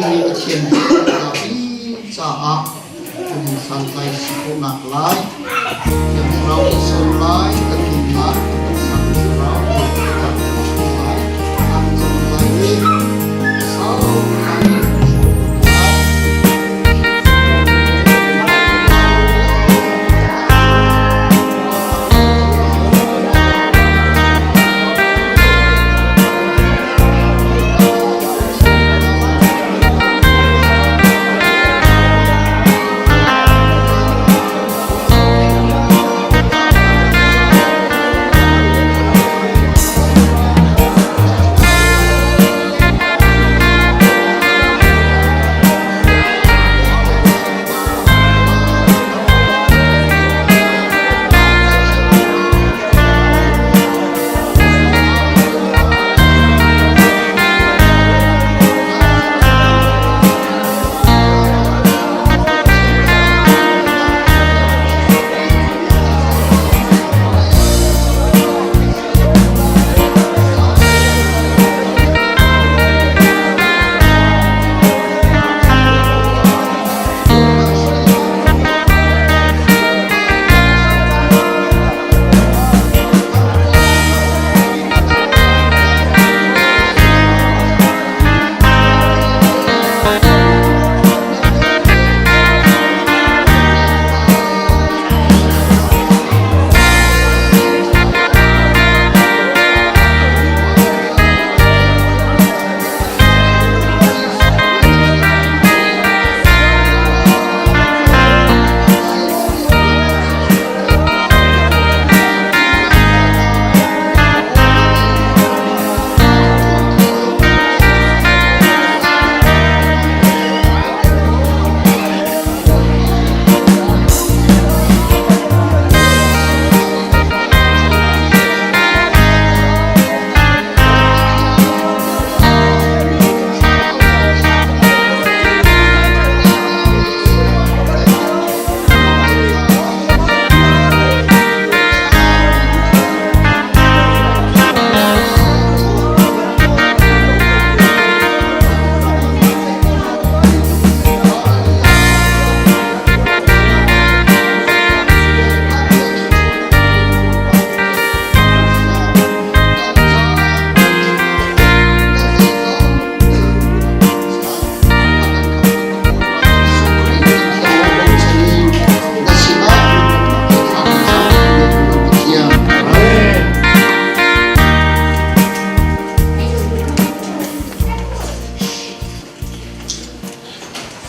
dingmi Pathian he zapi caah kan in santlai si khawhnak lai Thiang Thlarau kan sawm lai, kan nunnak, kan taksa, kan thlarau kan lai, kan cam lai i sau lai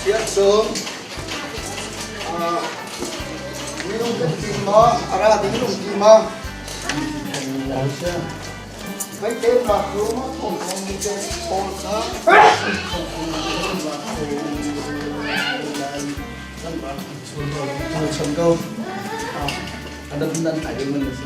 Siangsung minung kan ti ma ara ding lung ti ma Meite rak ru ma thong thong mi te pawl kha thong thong mi rak ru Cham ko. Ada nan ai man si.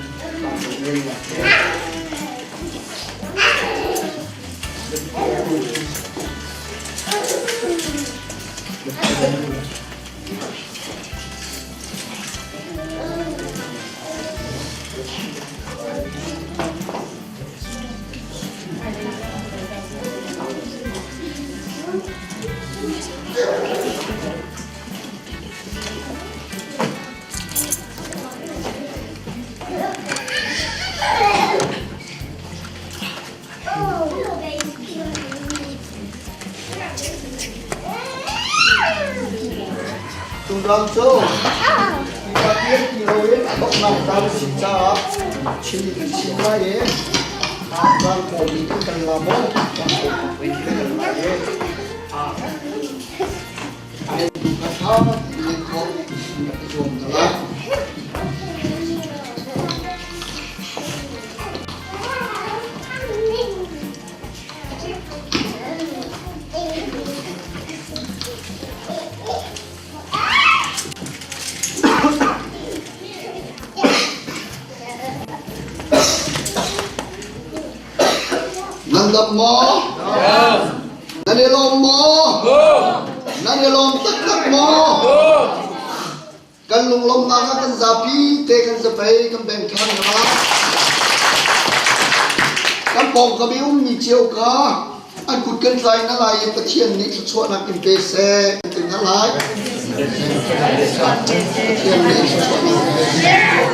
Tungdang cu Pathian ti loin a donghnak caan a si caah chin kan chim lai i caan kawl in kan kal la maw kan kal lai i ai tu kha ṭha tein khawh rak i zuam hna lai. Nan dam maw? Nan i lawm maw? Nan i lawm taktak maw? Kan lunglawmnak ah kan zapi te kan zapei kan beng ṭhan hna. Kan pawngkam i ummi cio kha An kut kan tlai na lai i Pathian nih thluachuahnak in pe seh kan ti hna lai. Pathian nih thluachuahnak in pe seh.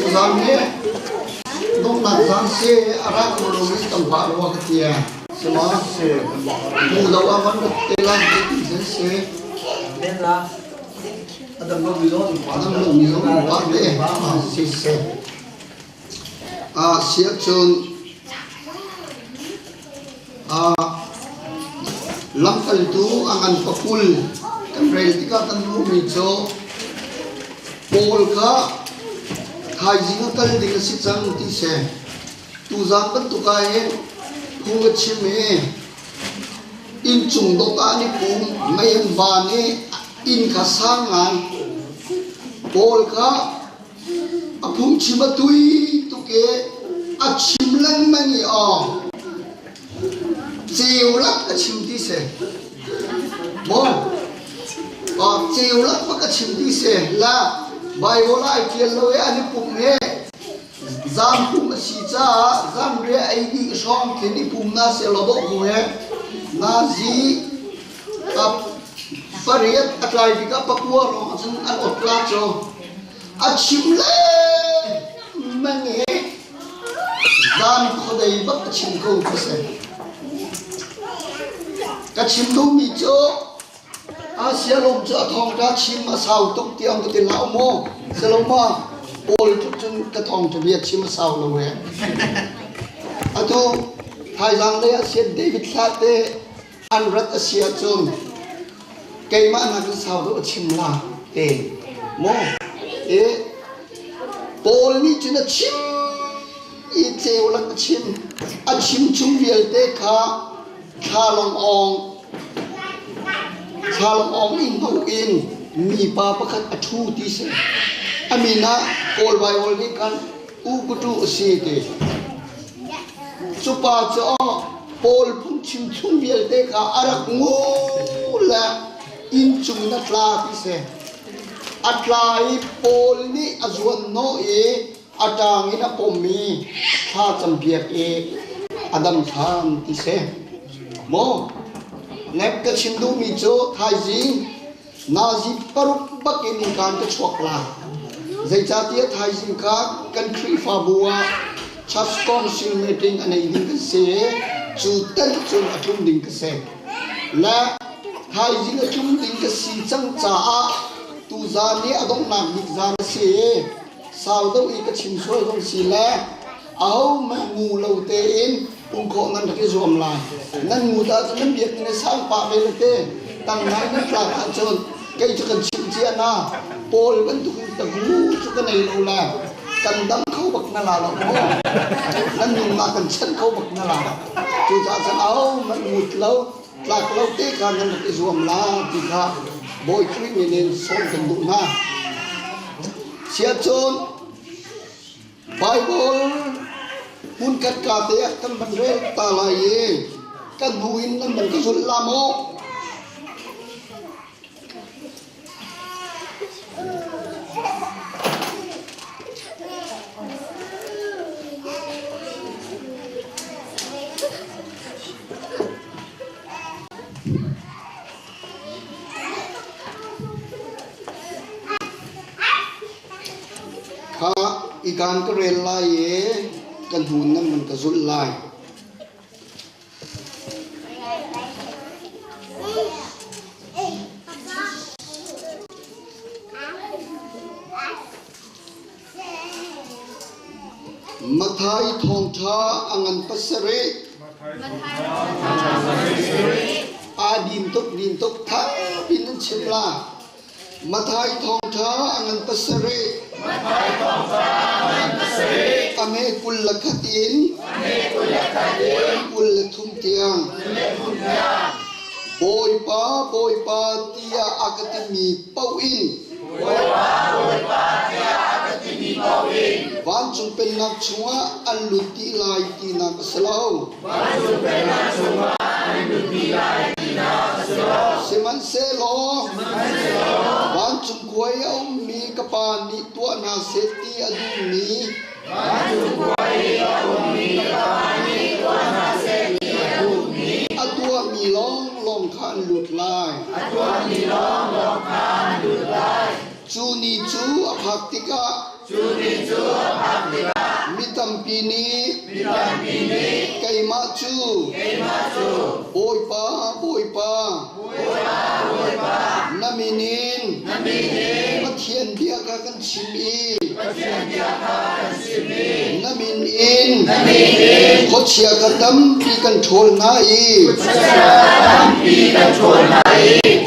Zan hi donghnak zan si a rak lo mi tam pah rua ka tia. Sima mu lo a van rak te la ti sen si. Adam lo mi zong Adam lo mi zong pa te si se. A sia cun a lamkaltu a ngan pakul kan rel tikah kan hmuhmi cu Paul kha thaizing a kal ding a si cang ti si. Tuzaan bantuk ah hin phung a chim i inncung dot ah an i pum, mei an van i inn kha sang ngai. Paul kha A phungchim a tui tuk i a chim lengmang i aw ceu lak a chim ti si. Maw aw ceu lak bak a chim ti si. La Bible ai ṭial lo i an i pum hi zan pum a si caah zanriah ei dih hrawng khin i pum na seh law dawh bu he nazi pariat a tlai tikah pakua hrawng ahcun an ot la cu a chim lengmang i zan khuadei bak a chim ko ti si. Ka chim duhmi cu Asia lawm cu a thawngṭha chim a sau tuk tiang ka ti hlah maw? Saloma Paul tluk cun ka thawngṭha bia chim a sau lo ee. Atu thaizang lei ah sian David hlah te an rat a si ahcun keimah nakin sau deuh a chim la te maw e Paul nih cun a chim i ceu lak a chim a chim chung vialte kha thlalangawng thlalangawng in hmuh in mipa pakhat a ṭhu ti si a min ah Kawl Baibal nih khan Ukutu a si ti Cu pa cu Paul phungchim chung vialte kha a rak ngu le inncung in a tla ti si. A tla i Paul nih a zuanhnawh i a ṭang in a pom i thla campiak i a dam ṭhan ti si. Maw nek ka chim duhmi cu thaizing nazi paruk bak in kaan ka chuak la. Zeicahtiah thaizing kha kan Khrihfabu ah Church Council meeting a nei ding kan si i cu tel cun a tlung ding ka si. Le thaizing a tlung ding ka si cang caah tuzaan hi a donghnak bik zaan a si i sau deuh i ka chim sual zong si le ahohmanh ngu lo tein um khawh nan rak i zuam lai. Nan ngut ahcun nan biakinn i sang pah ve le te tang ngai nan tlak ahcun kei cu kan chimh cia na Paul bantukin tagu cu ka nei lo le kan dam kho bak na la lo maw? Nan nunnak kan chanh kho bak na la lo. Cucaah cun ahohmanh ngut lo tlak lo te kha nan rak i zuam la ti kha Bawi Khrih min in sawm kan duh hna. Siacun Baibal hmunkhat ka te ah kan van rel ta lai i kan hnu in nan van ka zulh la maw? Kha i kaan ka rel lai i ka hnu nan van ka zulh lai. Matthai thawngṭha a ngan pasarih. Aa din tuk din tuk thang piin nan chim la. Matthai thawngṭha a ngan pasarih. A me 21 in 23 tiang. Bawipa, Bawipa tiah a ka timi paoh in. Vancung pennak chungah an lut dih lai tinak a si lo. Sihmanhsehlaw vancung khua i a ummi ka Pa nih tuah hna seh ti a duhmi a tuahmi lawnglawng kha an lut lai. Cu ni cu a phak tikah mi tampi nih keimah cu Bawipa, Bawipa, na min in Pathian bia kha kan chim i na min in khuachia kha tampi kan ṭhawl hna i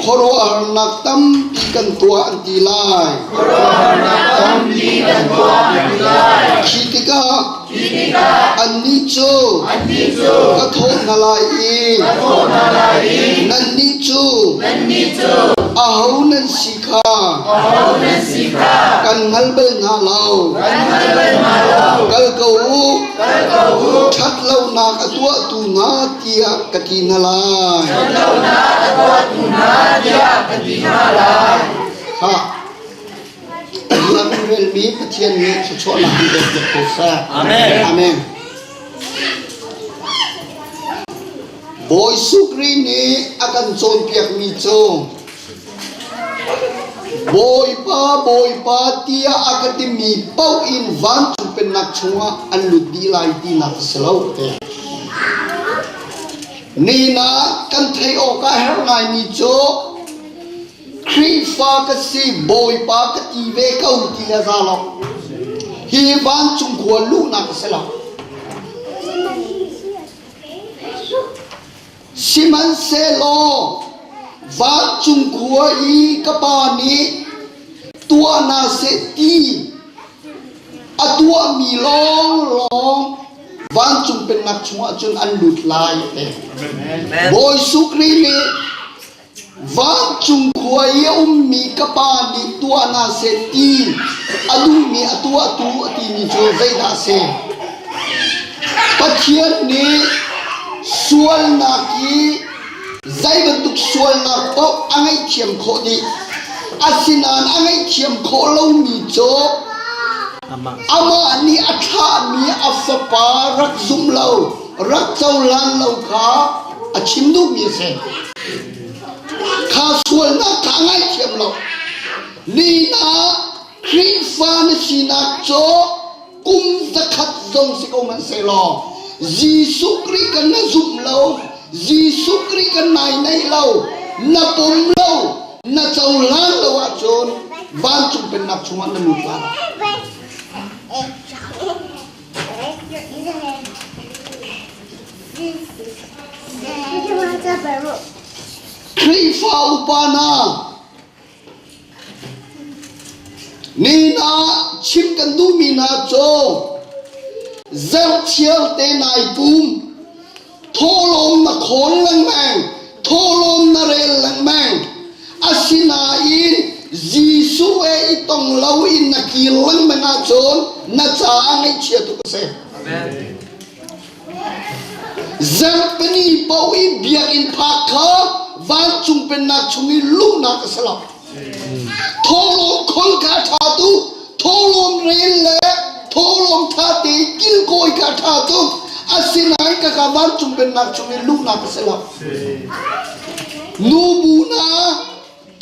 khuaruahharnak tampi kan tuah an ti lai. Khi tikah annih cu ka thawh hna lai i nannih cu aho nan si kha kan hngal bal hna lo. Kal ko u, ṭhat lonak a tuahtu hna tiah ka ti hna lai. Ha. Lam relmi Pathian nih thluachuahnak in pek piak ko seh. Amen. Amen. Bawi Sukri nih a kan cawnpiakmi cu Bawipa, Bawipa tiah a ka timi paoh in vancung pennak chungah an lut dih lai tinak a si lo te. Nihin ah kan theih awk a herh ngaimi cu Khrihfa ka si, Bawipa ka ti ve ko ti le za lo. Hi vancung khua luhnak a si lo. Sihmanhsehlaw vancung khua i ka Pa nih tuah hna seh ti a tuahmi lawnglawng vancung pennak chungah cun an lut lai a ti. Bawi Khrih nih vancung khua i a ummi ka Pa nih tuah hna seh ti a duhmi a tuahtu a timi cu zeidah a si? Pathian nih sualnak i zei bantuk sualnak paoh a ngaihthiam khawh dih. Asinain a ngaihthiam khawh lomi cu amah nih a thlahmi a fapa rak zum lo, rak cohlan lo kha a chim duhmi a si. Kha sualnak kha a ngaihthiam lo. Ni ah Khrihfa na sinak cu kum 100 zong si ko hmanhsehlaw Jesuh Khrih kan na zumh lo, Jesuh Khrih kan nai nei lo, na pom lo, na cohlan lo ahcun vancung pennak chungah na lut lai. Khrihfa upa hna Nihin ah chim kan duhmi hna cu zerchiar te nai pum, thawhlawm na khawn lengmang, thawhlawm na rel lengmang. Asinain Jesuh he i tong loin na kir lengmang ahcun na caah ngaihchia tuk a si. Zarhpini paoh i biakinn phak kha vancung pennak chung i luhnak a si lo. Thawhlawm khol kha ṭha tu, thawhlawm rel le thawhlawm ṭha te kilkawi kha ṭha tu. Asinain kaka vancung pennak chung i luhnak a si lo. Nubu na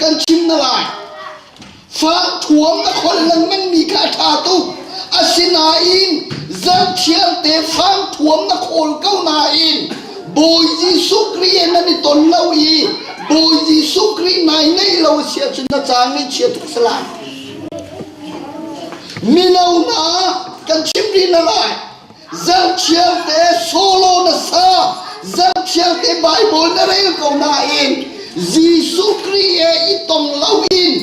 kan chim na lai. Fa thuam na khol lengmang mi kha a ṭha tuk. Asinain zarhthiang te fang thuam na khawl ko nain Bawi Jesuh Khrih he nan i ton lo i Bawi Jesuh Khrih nai neih lo a si ahcun na ca ngaihchia tuk si lai. Mino hna kan chim rih na lai. Zarhthiang te solo na sa, zarhthiang te Bible na rel ko nain Jesuh Khrih he i tong loin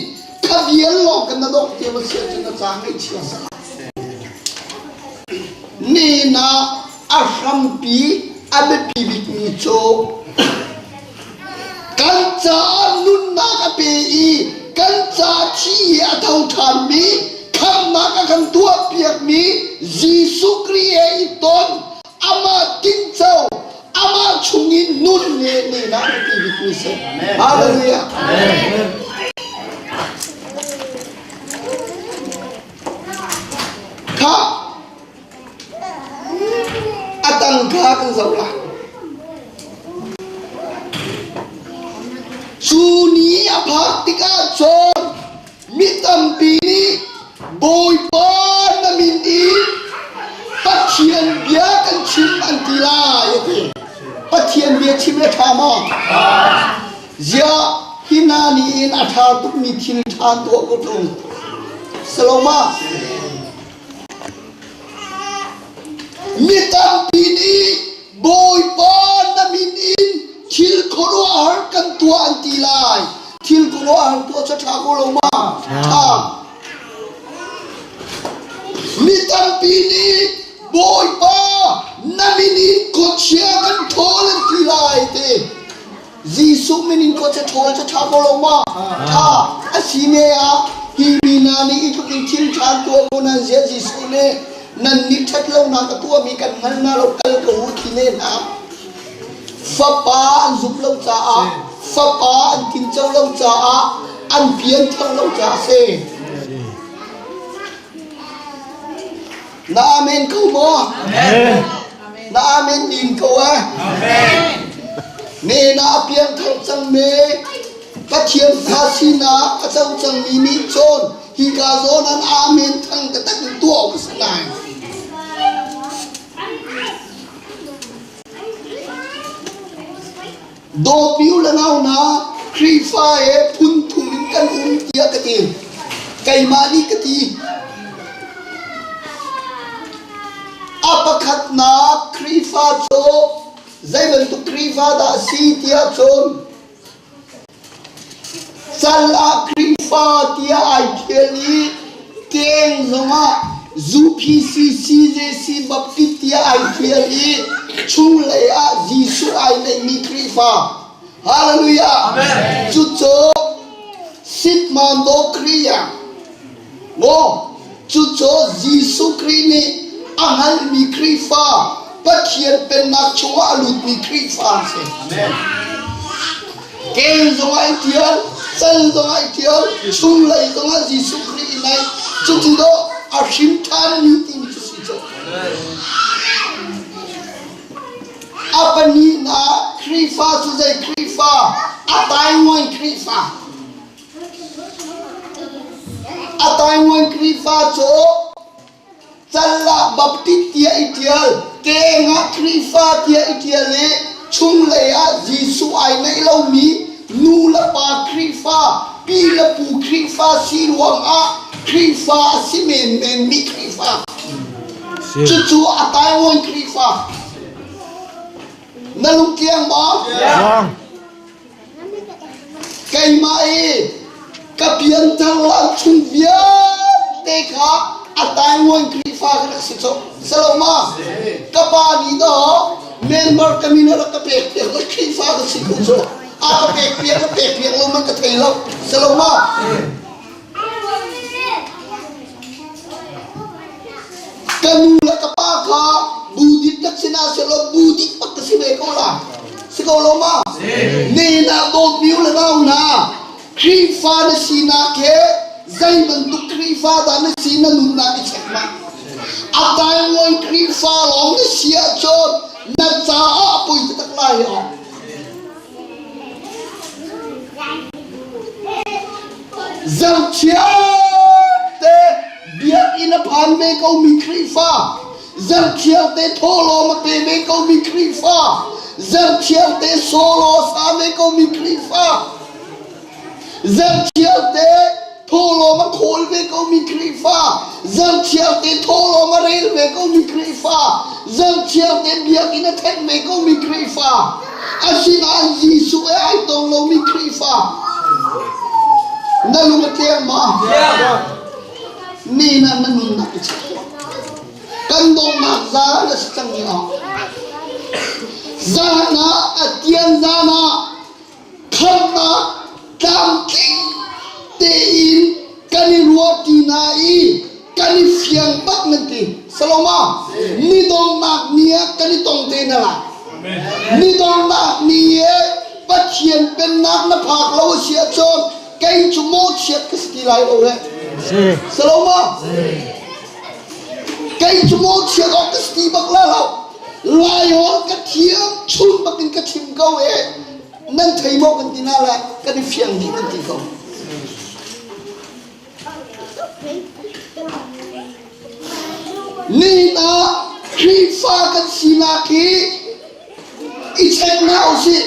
kha vial lawng kan na dawk ti ma sia cun na ca ngaihchia sa. Ni na a hrampi a biapi bikmi cu kan caah nunnak a pe i kan ca thi i a tho ṭhanmi kha. Khamnak a kan tuahpiakmi Jesuh Khrih he i ton, amah tinco, amah chungin nun ne ne na ti bikmi si. Hallelujah. Amen. Kha a tangka kan zoh lai. Cu ni a phak tikah cun mi tampi nih Bawipa na min in Pathian bia kan chim an ti lai a ti. Pathian bia chim le ṭha maw? Ziah hi hna nih in a ṭha tukmi thil ṭha tuah ko ṭung. Saloma. Mi tampi nih Bawipa na min in thil khuaruahhar kan tuah an ti lai. Thil khuaruahhar tuah cu ṭha ko lo ma? Ṭha. Mi tampi nih Bawipa na min in khuachia kan ṭhawl an ti lai ti. Jesuh min in khuachia ṭhawl cu ṭha ko lo ma? Ṭha. A si ne ah hi mi hna nih i tluk in thil ṭha an tuah ko nan zia Jesuh nih nan nih ṭhat lonak a tuahmi kan hngal hna lo kal ko u ti ne hna. Fapa an zumh lo caah, fapa an tinco lo caah, an pianthar lo caah a si. Na amen ko maw? Amen. Na amen din ko eh? Amen. Ne na a piangthar cang me Pathian fa sinak a co cangmi nih cun hika zawn an amen thang taktak in tuah awk a si lai. Dawpiu le nau hna Khrihfa he phun thum in kan um tiah ka ti. Keimah nih ka ti. A pakhatnak Khrihfa cu zei bantuk Khrihfa dah a si tiah cun Sal ah Khrihfa tiah ai ṭhial i keng zongah UPCC JC Baptist tiah ai ṭhial i chunglei ah Jesuh ai neihmi Khrihfa. Hallelujah! Amen. Cucu Sitmando Kriya maw cucu Jesuh Khrih nih a hngalhmi Khrihfa Pathian pennak chungah a lutmi Khrihfa an si. Amen. Kel zongah i ṭial, cal zongah i ṭial, chunglei zongah Jesuh Khrih i naih. Cucu dawh a hrim ṭhanmi timi cu si cu. A pahnihnak Khrihfa cu zei Khrihfa? A Taiwan Khrihfa. A Taiwan Khrihfa cu Callah Baptist tiah i ṭial, keng ah Khrihfa tiah i ṭial i chunglei ah Jesuh ai ngeih lomi nu le pa Khrihfa, pi le pu Khrihfa si ruangah Khrihfa a si menmenmi Khrihfa. Cucu a Taiwan Khrihfa. Na lungtliang maw? Keimah i ka pianthar lan chung vialte kha a Taiwan Khrihfa ka rak si cu. Salo ma? Ka pa nih dawh member ka min a rak ka pek piak lo Khrihfa ka si ko cu. A ka pek piak ka pek piak lo man ka thei lo. Salo ma? Ka nu le ka pa kha bu dik tak si na sehlaw bu dik bak ka si ve ko la. Si ko lo ma? Ne na dawtmi u le nau hna, Khrihfa na sinak he zei bantuk Khrihfa dah na si na nunnak i check ma. A taingawi Khrihfa lawng na si ahcun na caah a poi taktak lai ah. Zarhthiate biakinn a phan ve komi Khrihfa, zarhthiate thawhlawm a pe ve komi Khrihfa, zarhthiate solo a sa ve komi Khrihfa, zarhthiate thawhlawm a khawl ve komi Khrihfa, zarhthiate thawhlawm a rel ve komi Khrihfa, zarhthiate biakinn a thenh ve komi Khrihfa, asinain Jesuh he ai tong lomi Khrihfa, na lung a tliang ma? Ni na na nunnak i check tuah. Kan donghnak zan a si cang ni ah. Zan ah a tian zan ah Khamhnak tlamtling tein kan i ruahṭi hna i Donghnak ni i Pathian pennak na phak lo a si ahcun kei cu mawhchiat ka si ti lai lo he. Si lo maw? Kei cu mawhchiat awk ka si ti bak la lo. Laiholh ka thiam chun bakin ka chim ko e. Nan thei maw kan ti na le kan i fiang dih nan ti ko. Nihin ah Khrihfa kan sinak hi i check hna usih.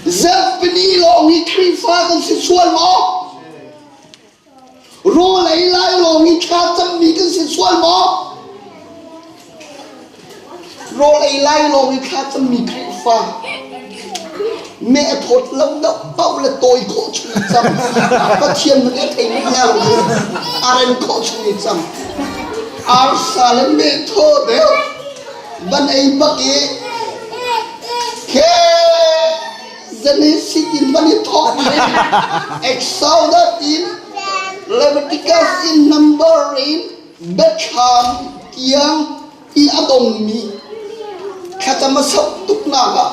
Zarhpini lawng hi Khrihfa kan si sual maw? Rawl ei lai lawng hi thla cammi kan si sual maw? Rawl ei lai lawng i thla cammi Khrihfa meh a thawt lo deuh paoh le tawi khawh chung i cam. Pathian hmanh a thei nih lo a rem khawh chung i cam. Arsa le meh thaw deuh van ei bak i khe Genesis in van i thawk Exodus in Leviticus in number in Biathlam tiang i a dongmi thlacam a sauh tuknak ah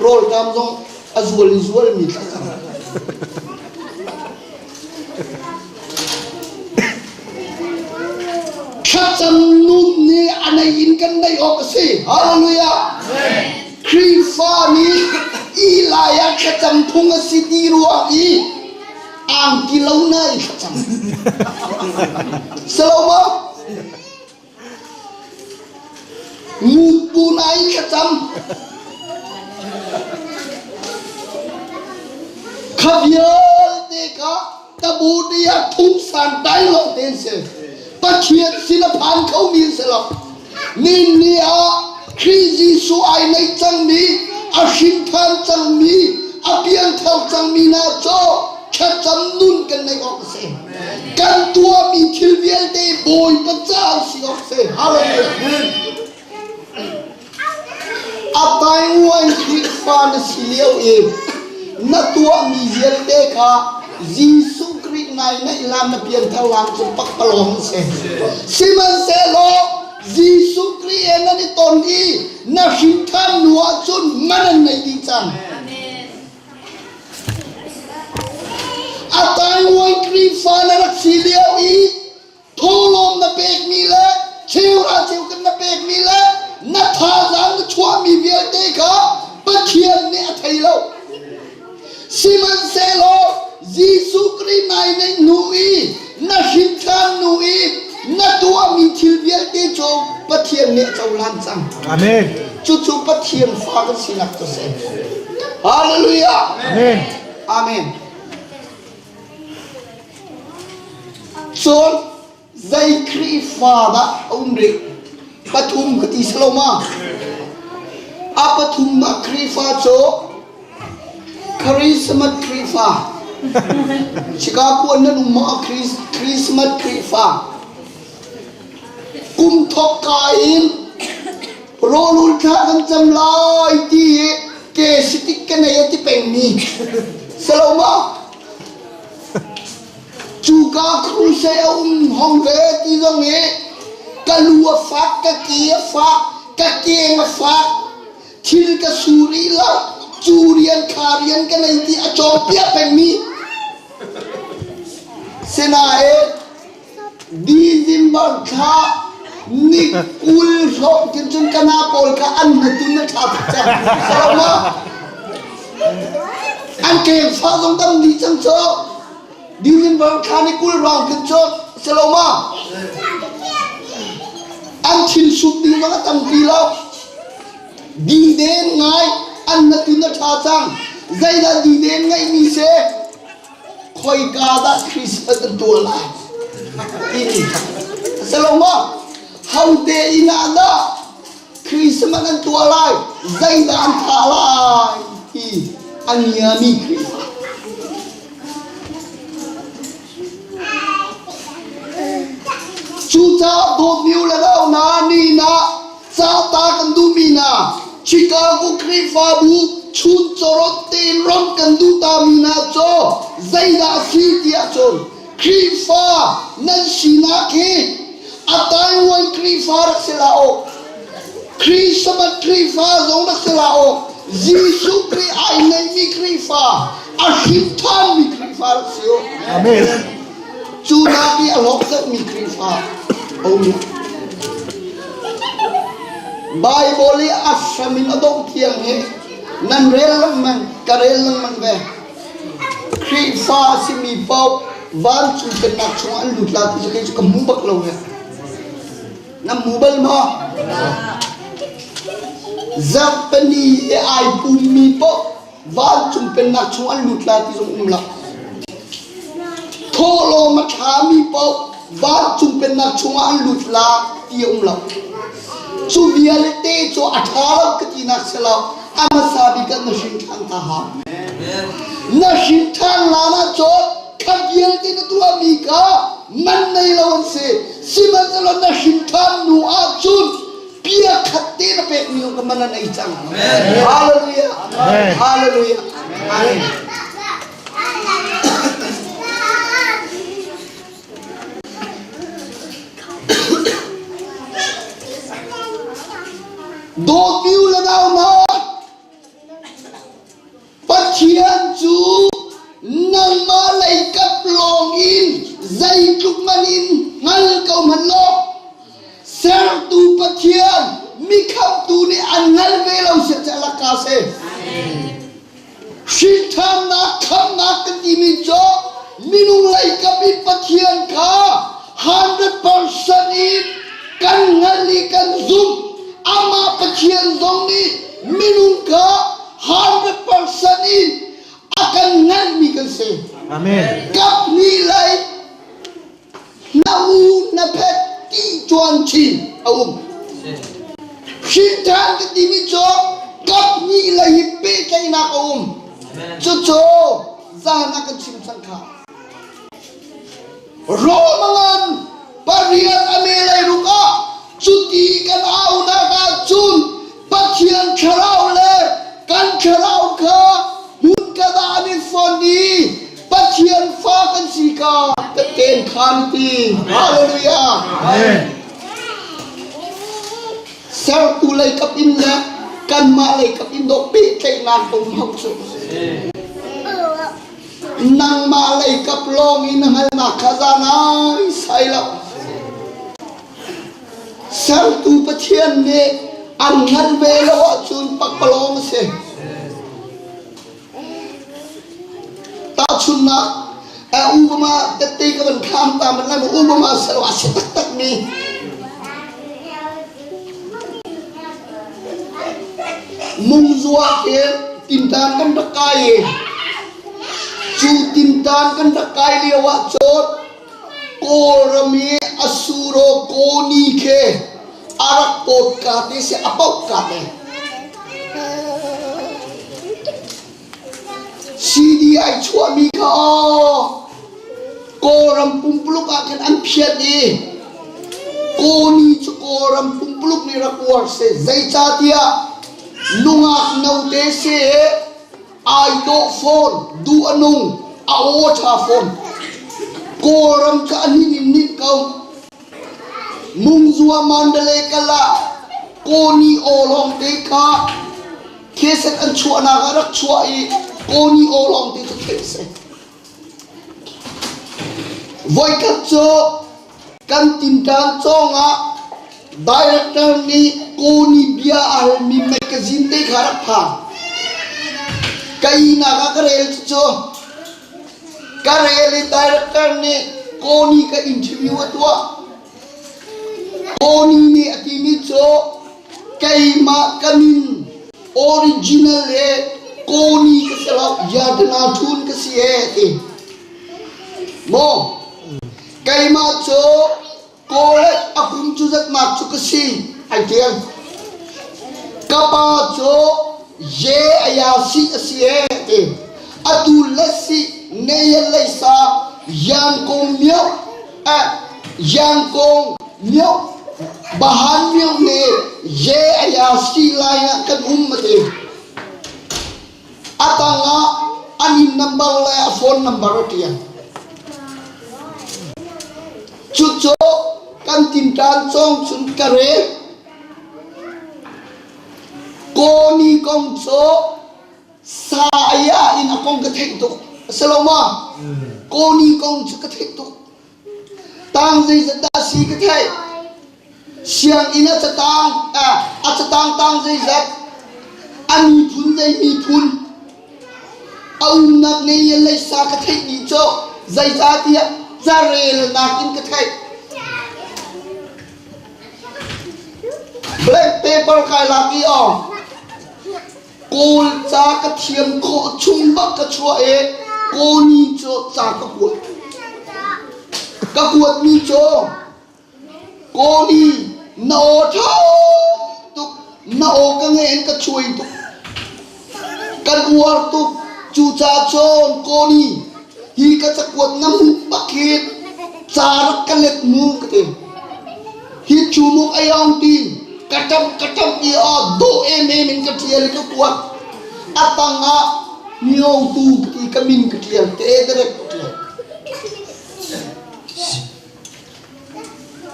rawlṭam zong a zual in zualmi thlacam. Thlacam nun nih a nei in kan neih awk a si. Hallelujah! Khrihfa nih Eli ah thlacam phung a si ti ruang i angki lo na i thlacam. Salomo ngut bu na i thlacam. Kha vialte kha tabu nih ah thum san tai lo te si. Pathian sin a phan kho mi si lo. Nin ni ah Khrih Jesuh ai nei cangmi, a hrinṭhan cangmi, a piangthar cangmi hna cu thlacam nun kan neih awk a si. Kan tuahmi thil vialte Bawipa caah si awk a si. Hallelujah. A Taiwan Khrihfa na si lio i na tuahmi vialte kha Jesuh Khrih nai naih hlan na pianthar hlan cu pakpalawng a si. Sihmanhsehlaw Jesuh Khrih he nan i ton i na hrinṭhan hnu ahcun man an nei dih cang. A Taiwan Khrihfa na rak si lio i thawhlawm na pekmi le cheuhra cheukan na pekmi le na thazaang na chuahmi vialte kha Pathian nih a thei lo. Sihmanhsehlaw Jesuh Khrih nai neih hnu i na hrinṭhan hnu i na tuahmi thil vialte cu Pathian nih a cohlan cang. Amen. Cucu Pathian fa kan sinak cu si. Hallelujah. Amen. Amen. Cun zei Khrihfa dah a um rih? Pathum ka ti si lo ma? A pathumnak Khrihfa cu Christmas Khrihfa. Chicago nan um maw Christmas Khrihfa? Kum thawk ka in rawlul thla kan cam lai ti i ke sitik ka nei a ti pengmi. Si lo ma? Cuka crusade a um hong ve ti zong hi ka lu a fak, ka ke a fak, ka keng a fak, thil ka su rih lo, cu rian kha rian ka nei ti a cawpiah pengmi. Sinain December thla ni 20 hrawng tin cun kana pawl kha an hnatun na ṭha tuk cang. Salama. An keng fa zong dam dih cang cu. December thla ni 20 hrawng tin cun Saloma. An thil sut ding zong a tampi lo. Diden ngai an hnatun na ṭha cang. Zeidah diden ngeihmi si? Khoika dah Christmas an tuah lai timi a si lo maw? Hote inn ah dah Christmas an tuah lai? Zeidah an thah lai ti a ngiami Khrihfa. Cucaah dawtmi u le nau hna, ni na ca ta kan duhmi hna Chicago Khrihfabu chun chawrot tein ram kan duh tami hna cu zeidah a si tiah cun Khrihfa nan sinak hi a Taiwan Khrihfa rak si hlah u. Christmas Khrihfa zong rak si la aw Jesuh Khrih ai neimi Khrihfa a hrin ṭhanmi Khrihfa rak si u. Amen. Cu nak i a hlawk deuhmi Khrihfa a um. Bible i a hram in a dongh tiang hi nan rel lengmang ka rel lengmang ve. Khrihfa a simi paoh vancung pennak chungah an lut la ti cu kei cu ka hmu bak lo he. Na hmu bal maw? Zarhpini i ai pummi paoh vancung pennak chung an lut lai ti zong um lo. Thawhlawm a ṭhami paoh vancung pennak chungah an lut la ti a um lo. Cu vialte cu a ṭha lo ka tinak si lo. A hmasa bik ah na hrin ṭhan ta hau. Na hrin ṭhan hlan ahcun kha vialte na tuahmi kha man nei lo an si. Sihmanhsehlaw na hrin ṭhan hnu ahcun bia khat te na pekmi zong ka man an ei cang. Hallelujah. Hallelujah. Amen. Dawtmi u le nau hna, Pathian cu nangmah lei kap lawng in zeitluk man in hngal ko hmanh law sertu Pathian mikhamtu nih an hngal ve lo siah cu alaka si. Hrinthannak khamnak kan timi cu minung lei kap in Pathian kha 100% in kan hngalh i kan zumh. Amah Pathian zong nih minung kha 100% in a kan hngalhmi kan si. Amen. Kap hnih lei na u na phet ti tuan chin a um. Hrinṭhan ka timi cu kap hnih lei hi pehtlaihnak a um. Cucu zan ah kan chim cang kha. Romangan pariat a me lei ruk ah cuti kan aunak ahcun Pathian thlarau le kan thlarau kha hmun ka dah an i fon i Pathian fa kan si ka kan ken khan ti. Hallelujah. Amen. Sertu lei kap in le kanmah lei kap in dawh pehtlaihnak um hau cu. Nangmah lei kap lawng in hngalnak kha za ngai sai lo. Sertu Pathian nih an hngalh ve lo ahcun pakpalawng a si. Tahchunhnak, Obama tette ka van kham ta man lai Obama selo a si taktak mi. Mungzua ke tintan kan rak kai i cu tintan kan rak kai lio ah cun Kawlram i a suro kawni khi a rak pawt ka te si a poh ka te. CD ai chuahmi kha aw Kawlram pumpuluk ah khan an phiat i kawni cu Kawlram pumpuluk nih rak uar si zeicahtiah nungak note si ai dawh fawn duh a nung a aw ṭha fawn Kawlram cu a nin in nin ko Mungzua Mandalay kal ah Kawni aw lawng te kha kheset an chuahnak ah rak chuah i Kawni aw lawng te cu theih a si Voikhat cu kan tinṭan cawng ah director nih Kawni bia a halmi magazine te kha rak phan. Ka ihnak ah ka rel cucu. Ka rel i director nih Kawni ka interview a tuah. Kawni nih a timi cu keimah ka min original le Kawni ka si lo, Yadana Thun ka si ee ti. Maw keimah cu Kawleh a kum cu zatnak cu ka si ai tial. Ka pa cu ye aya si a si ee ti. Atu le si ne leisa yang kong mio eh yang kong mio bahan mio ne ye aya si lai ah kan um a ti. A tangah an inn number le a phone number a ṭial. Cucu kan tinṭan cawng cun ka rel. kong cu sa aya in a kong ka theih tuk. A si lo ma? Koni kong cu ka theih tuk. Tang zeizat dah si ka theih. Sianginn a catang a catang tang zeizat a miphun zei miphun a umnak ne leisa ka theih dih cu zeicahtiah carelnak in ka theih. Black paper kai lak i aw Kawl ca ka thiam khawh chung bak ka chuah i Kawni cu ca ka kuat. Ka kuatmi cu Kawni na aw ṭha tuk na aw ka ngeih in ka chuai tuk. Kan uar tuk cucaah cun Kawni hi ka cakuat na hmuh bak hi ca rak ka let mu ka ti. Hi cu muk ai ong ti ka ṭamh ka ṭamh i aw dawh emem in ka ṭial i ka kuat. A tang ah miotu ka ti ka min ka ṭial te direct ka ṭial.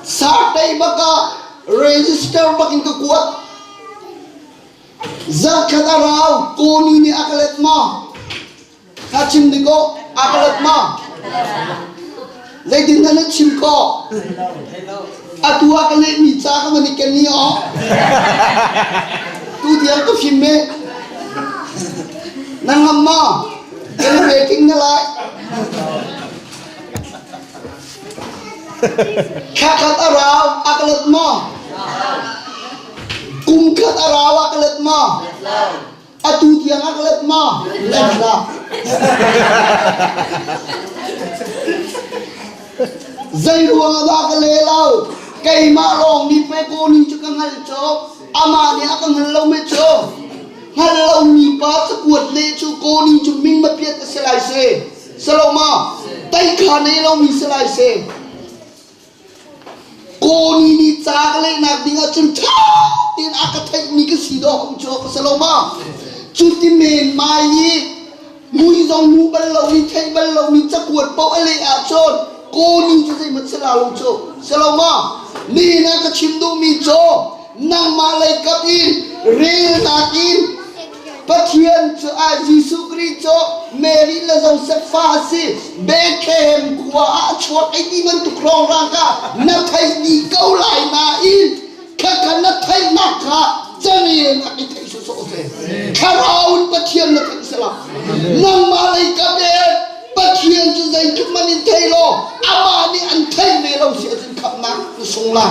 Sartei bak ah register bak in ka kuat. Zarkhat a rau Kawni nih a ka let ma? Ka chim dik aw a ka let ma? Zeitin dah na chim khawh? Atu ah ka lehmi ca ka van i ken ni aw. Tu tiang ka fim me. Na ngam ma? Kan rating na lai. Thla khat a rau a ka let maw? Kum khat a rau a ka let maw? Atu tiang a ka let maw? Let hlah. Zei ruang ah dah ka le lo? Keimah lawng nih pei kawni cu ka hngalh cu. Amah nih a ka hngal lo me cu. Hngal lomi pa cakuat leh cu kawni cu ming ma piat a si lai si. Saloma tai kha nei lomi si lai seh. Kawni nih ca ka lehnak ding ahcun ṭha tein a ka theihmi ka si dawh um cu ka Saloma. Cu ti men mai i mui zong mu bal lomi theih bal lomi cakuat paoh a leh ahcun kawni cu zeihmanh si la lo cu. Saloma nihin ah ka chim duhmi cu nangmah lei kap in relnak in Pathian cu ah Jesuh Khrih cu Mary le Joseph fa a si. Bethlehem khua ah a chuak ei ti bantuk hrawnghrang kha na theih dih ko lai nain khakha na theihnak kha carelnak i theih sawsawh seh. Thlarau in Pathian na theih sela. Nangmah lei kap in Pathian cu zeitluk man in thei law amah nih an theih ve lo si ahcun khamhnak na sung lai.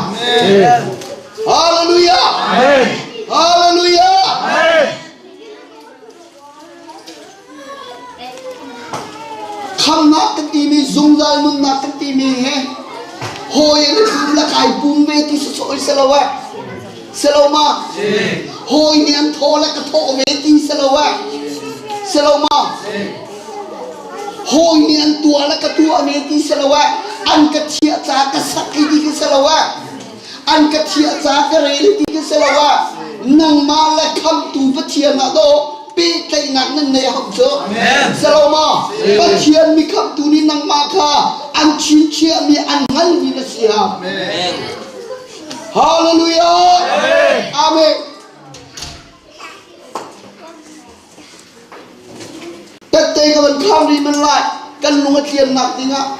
Hallelujah! Amen. Hallelujah! Amen. Khamnak kan timi zungzal nunnak kan timi he hawi an pum la kai pum ve ti sawsawh se lo eh se lo ma hawi nih an thaw le ka thawh ve ti se lo eh se lo ma hawi nih an tuah le ka tuah ve ti se lo eh an ka thiah ca ka sak i ti se lo eh An ka thiah ca ka rel ti ka si lo ah nangmah le khamtu Pathian ah dawh pehtlaihnak nan nei hau cu. Si lo maw? Pathian mi khamtu nih nangmah kha an chinchiahmi an hngalmi na si ha. Hallelujah! Amen. Tette ka van khang rih man lai kan lung a tliannak dingah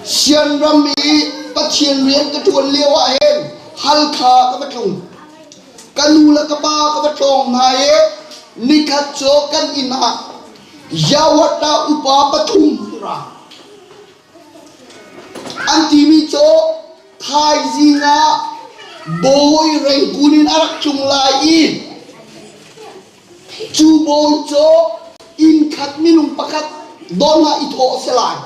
Sianram i Pathian rian ka ṭuan lio ah hin Halkha ka va tlung. Ka nu le ka pa ka va tlawng hna i nikhat cu kan inn ah Yawata upa pathum ra. An timi cu Thaizing ah bawi rengkun in a rak tlung lai i cu bawi cu inn khat minung pakhat don ah i thawh a si lai.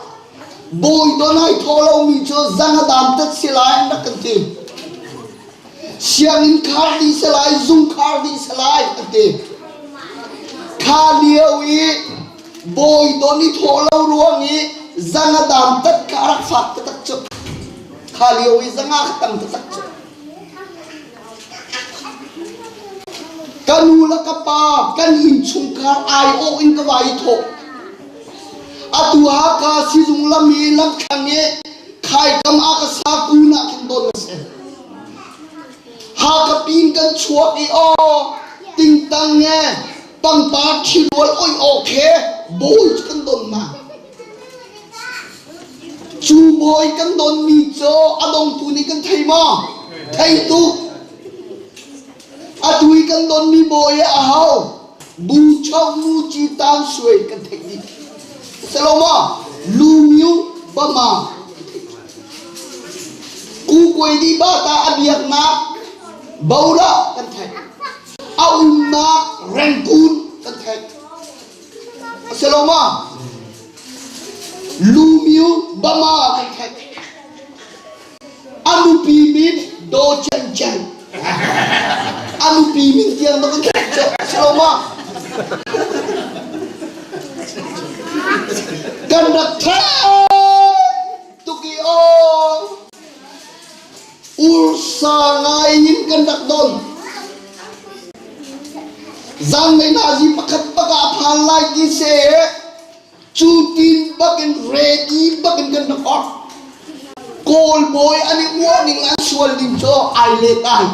Bawi don ah i thawh lomi cu zang a dam tat si lai an rak kan ti. Sianginn khar dih si lai, zung khar dih si lai an ti. Kha lio i bawi don i thawh lo ruang i zang a dam tat kha a rak fak taktak cu. Kha lio i zanga kha tam taktak cu. Ka nu le ka pa kan innchungkhar aiawh in ka vai i thawh. Atu Hakha sizung lam i lamthlang i khaikam ah ka sa kun ah khin don a si. Hakha pin kan chuak i aw tingtang nge pangpar ṭhirual oi aw khe bawi cu kan don ma. Cu bawi kan donmi cu a dongtu nih kan thei maw? Thei tuk. Atu i kan donmi bawi ah aho? Bu cho mu ci tan suai kan theih dih. Selo maw? Lu myu bama Ku kuai di ba ta a biaknak bola kan theih. A umnak Rangoon kan theih. A si lo ma? Lumyu Bama kan theih. A nupi min Do Chen Chen. A nupi min tiang na kan theih cu. A si lo ma? Kan rak theih tuk i aw. Ursa ngai in kan rak don. Zanlei nazi pakhat bak ah a phan lai ti se cu tin bakin ready bakin kan rak orh. Kawl bawi an i uah ning an sual ning cu ai let ai.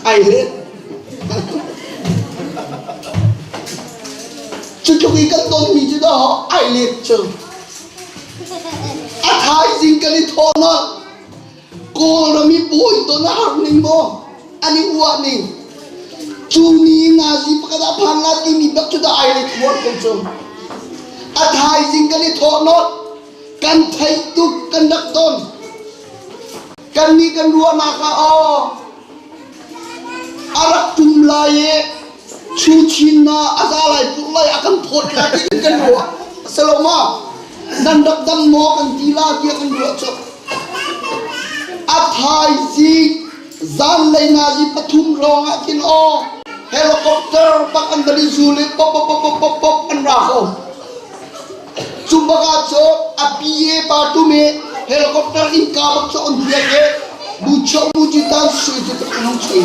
Ai let. Cu tluk i kan don mi cu dah ai let cu. A thaizing kan i thawh nolh. Kawlram i bawi ton a har ning maw? An i uah ning. Cu ni nazi pakhat ah phan la timi bak cu dah ai le thuar ko cu. A thaizing kan i thawh nolh. Kan theih tuk kan rak ton. Kan nih kan ruahnak ah aw a rak tum lai i Chuchin na a za lai pur lai a kan phawt la ti kan ruah. Selo ma? Nan rak dam maw kan ti la tiah kan ruah cu. A thaizing zanlei nazi pathum lawng ah khin aw helicopter bak an van i zul i pop pop pop pop pop an ra ko. Cu bak ah cu a PA pa tum i helicopter innka bak cu on biak i bu cho bu ci tan sui cu tak an hong chui.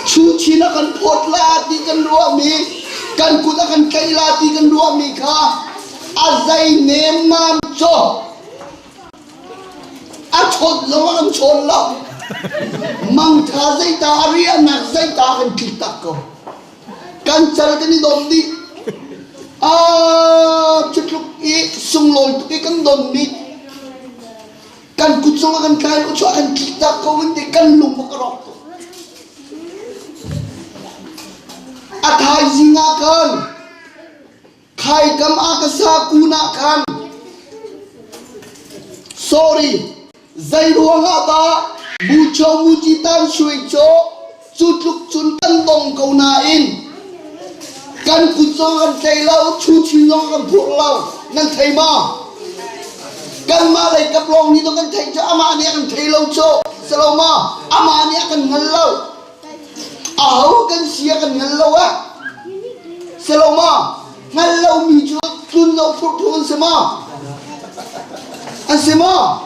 Chu chin a kan phawt la ti kan ruahmi kan kut a kan tlaih la ti kan ruahmi kha a zei nemman cu a chawt zong a kan chawn lo. Mangtha zeita a riahnak zeita a kan tlik tak ko. Kan cal kan i dawt dih. Ah, cu tluk i sunglawi tuk i kan don mi kan kut zong a kan tlai lo chuah kan tlik tak ko kan ti kan lung a ka rawk tuk. A thaizing ah khan khaikam ah ka sa kun ah khan sorry Zei ruangah dah Bucho Muci Tan Shui cu cu tluk cun kan dong ko nain kan kut zong kan tlei lo, chuchin zong kan phurh lo, nan thei maw? Kanmah lei kap lawng nih kan theih cu amah nih a kan thei lo cu, si lo maw? Amah nih a kan hngal lo. Aho kan si a kan hngal lo ah? Si lo maw? Hngal lomi cu tlun lo phurh phung an si maw? An si maw?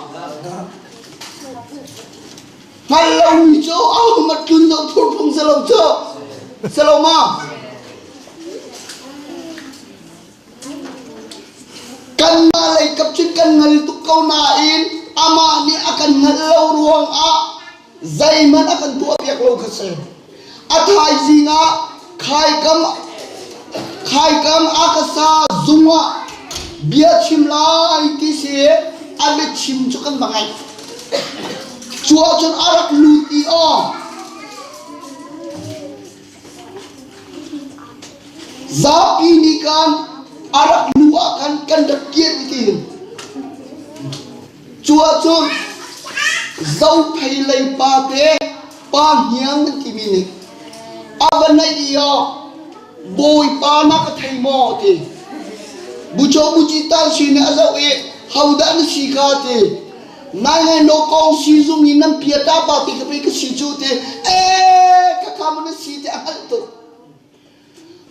Hngal lomi cu ahohmanh tlun lo phurh phung si lo cu. Si lo maw? Kanmah lei kap cun kan hngal tuk ko nain amah nih a kan hngalh lo ruangah zeihmanh a kan tuahpiak lo kha si. A thaizing ah khaikam khaikam a ka sa zung ah bia chim lai ti si a biachim cu kan va ngaih. Cu ahcun a rak lut i aw zapi nih khan a rak lu ah khan kan rak kian ti Cu ahcun Zophei lei pa te pa hniang nan timi nih a va naih i ah Bawipa na ka thei maw ti. Bucho buci tan si nih a zoh i hodah na si kha ti. Nai ngai no kong sizung in nan pia ta pa ti ka pei ka si cu ti. Ee ka kha maw na si ti a hngalh tuk.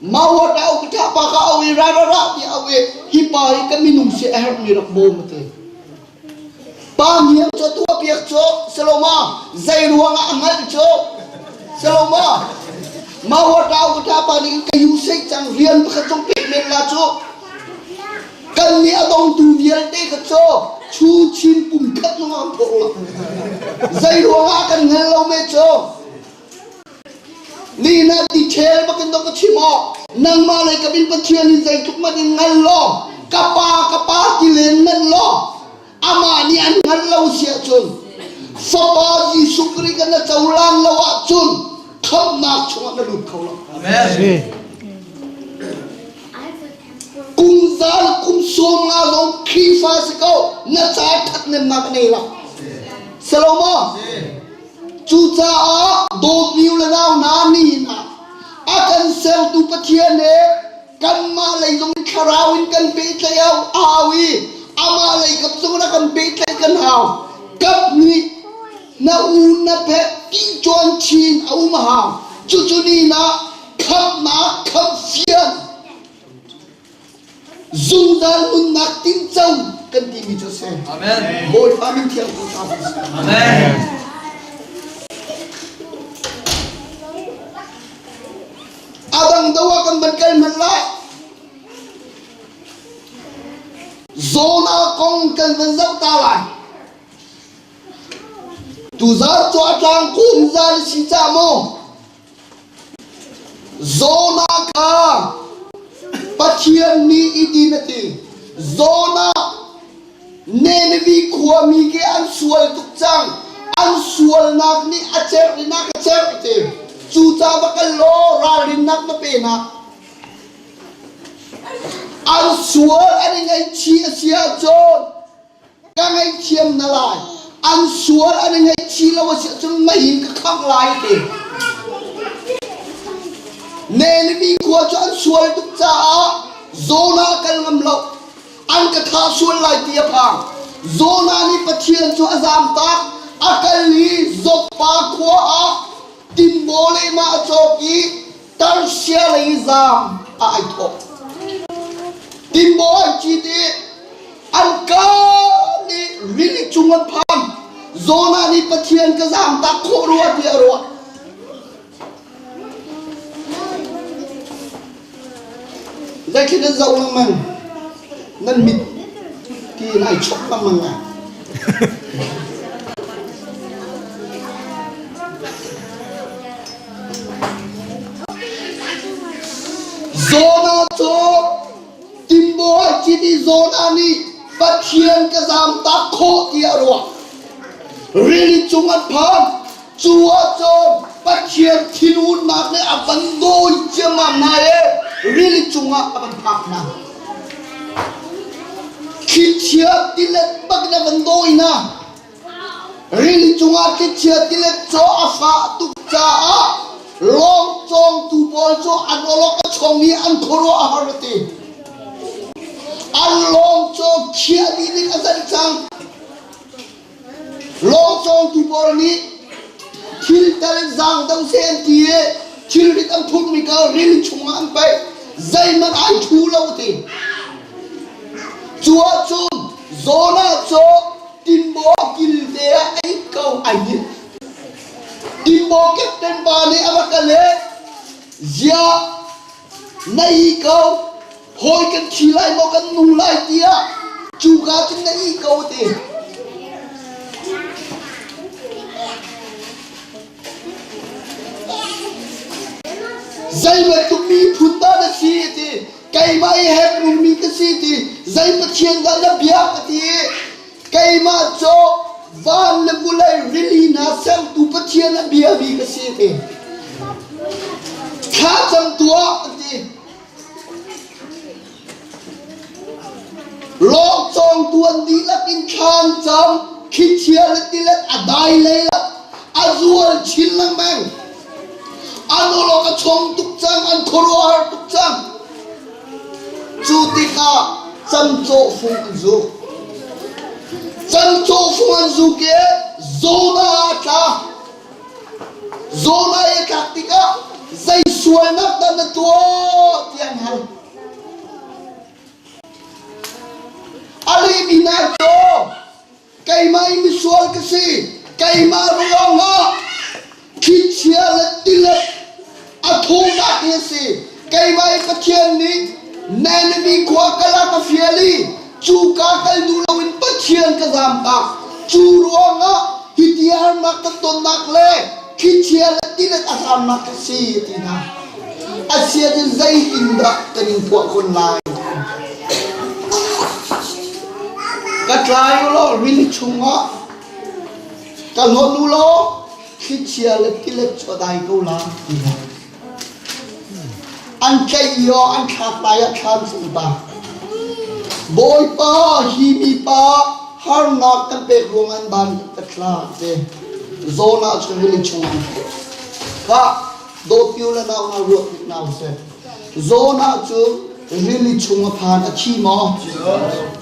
Mawat a uk ṭha pa ka au i ra ra ra ti au i hi pa hi ka minung si a herhmi rak bawm a ti. Pa hniang cu tuah piak cu Saloma zei ruangah a hngalh cu Saloma Mawat a uk ṭha pa nih ka yu sei cang rian pakhat zong pek men la cu kan nih a dongtu vialte kha cu Chu chin pum khat zong an phawk lo. Zei ruangah kan hngal lo me cu? Ni na ti ṭhel bakin dok ka chim awk. Nangmah lei ka bin Pathian in zeitluk man in ngal law, ka pa ka pa ti len man law, amah nih an hngal lo si ahcun Fapa Jesuh Khrih kan na cohlan lo ahcun khamhnak chungah na lut kho lo. Amen. Kum zal kum sawm nga zong Khrihfa si ko na ca ṭhathnemnak a nei lo. Salomo cucaah dawtmi u le nau hna nihin ah a kan sertu Pathian he kanmah lei zong in thlarau in kan pehtlaih a hau i amah lei kap zong in a kan pehtlaih kan hau. Kap nih na u na pek ti ṭuan chin a um a hau. Cucu ni ah khamhnak khamhfian zungzal nunnak tinco kan timi cu a si. Amen. Bawipa min thiang ko ta Amen. A dang do ah kan van kal hmanh lai. Zona kong kan van zoh ta lai. Tuzar cu a tlang kum zal si ca maw? Jonah kha Pathian nih i din a ti. Jonah Nineveh khuami khi an sual tuk cang. An sualnak nih a cerh in a ka cerh a ti. Cucaah va kal law ralrinnak va pe hna. An sual an i ngaihchih a si ahcun ka ngaihthiam na lai an sual an i ngaihchih lo a si ahcun mei in ka khangh lai ti Nehemi khua cu an sual tuk caah Jonah kal ngam lo an ka thah sual lai ti a phang Jonah nih Pathian cu a zamtak a kal i Joppa khua ah timbaw lehmah a cawk i Tarsia lei zaam a ai thawk. Timbaw an cit i an kaa nih rili cung an phan. Jonah nih Pathian ka zaamtak khawh rua tiah a ruah. Zeitlin nan zoh lengmang nan mit tiin ai chok lengmang lai. Jonah cu Timbawi cit i Jonah nih Pathian ka zaamtak khawh tiah a ruah. Rili cung an phan. Cu ahcun Pathian thinhunnak nih a van dawi ciammam hna i rili cungah a van phak hna. Thlichia tilet bakin a van dawi hna. Rili cungah thlichia tilet cu a fah tuk caah lawng cawngtu pawl cu an awlok a chong i an khuaruah a har a ti. An lawng cu khiah dih ding a zalh cang. Lawng cawngtu pawl nih thil tal zaang do seh an ti i thilrit an phurhmi kha rili chungah an paih. Zeihmanh ai thu lo a ti. Cu ahcun Jonah cu Timbaw kilte ah a it ko ai hngilh. Timbaw captain pa nih a va kal i ziah na ih ko hawi kan thi lai maw kan nung lai tiah cuka cun na ih ko a ti. Zei bantuk miphun dah na si a ti. Keimah i Hebru mi ka si ti zei Pathian dah na biak a ti i keimah cu van le vulei rili hna sertu Pathian a biami ka si ti. Thla cam tuah a ti. Lawngcawngtu an dihlak in thla an cam, thlichia le tilet a dai lei lo, a zual chin lengmang. An awlok a chong tuk cang, an khuaruahhar tuk cang. Cu tikah camcawh fung an zuk. Camcawh fung an zuk i Jonah a tla. Jonah i a tlak tikah zei sualnak dah na tuah tiah an hal. A lehmi hna cu keimah i misual ka si, keimah ruangah thlichia le tilet a thawhnak hi a si. Keimah i Pathian nih Nineveh khua kal ah ka fial i cuka kal duh loin Pathian. Pathian ka zaamtak. Cu ruangah hi ti harnak kan tonnak le thlichia le tilet a hramnak ka si a ti hna. Asiain zeitindah kan in phuah kun lai? Ka tlai u law rili chungah ka hlawt u law thlichia le tilet cu a dai ko lai ti hna. An tlaih i aw an thlak lai ah thlan sung ta. Bawipa hi mipa harnak kan pek ruang an ban ka thla te. Zawn ah cun rili chungah an theh. Khah dawt u le nau hna ruat hnik hna usih. Zawn ah cun rili chung a phan a thi maw?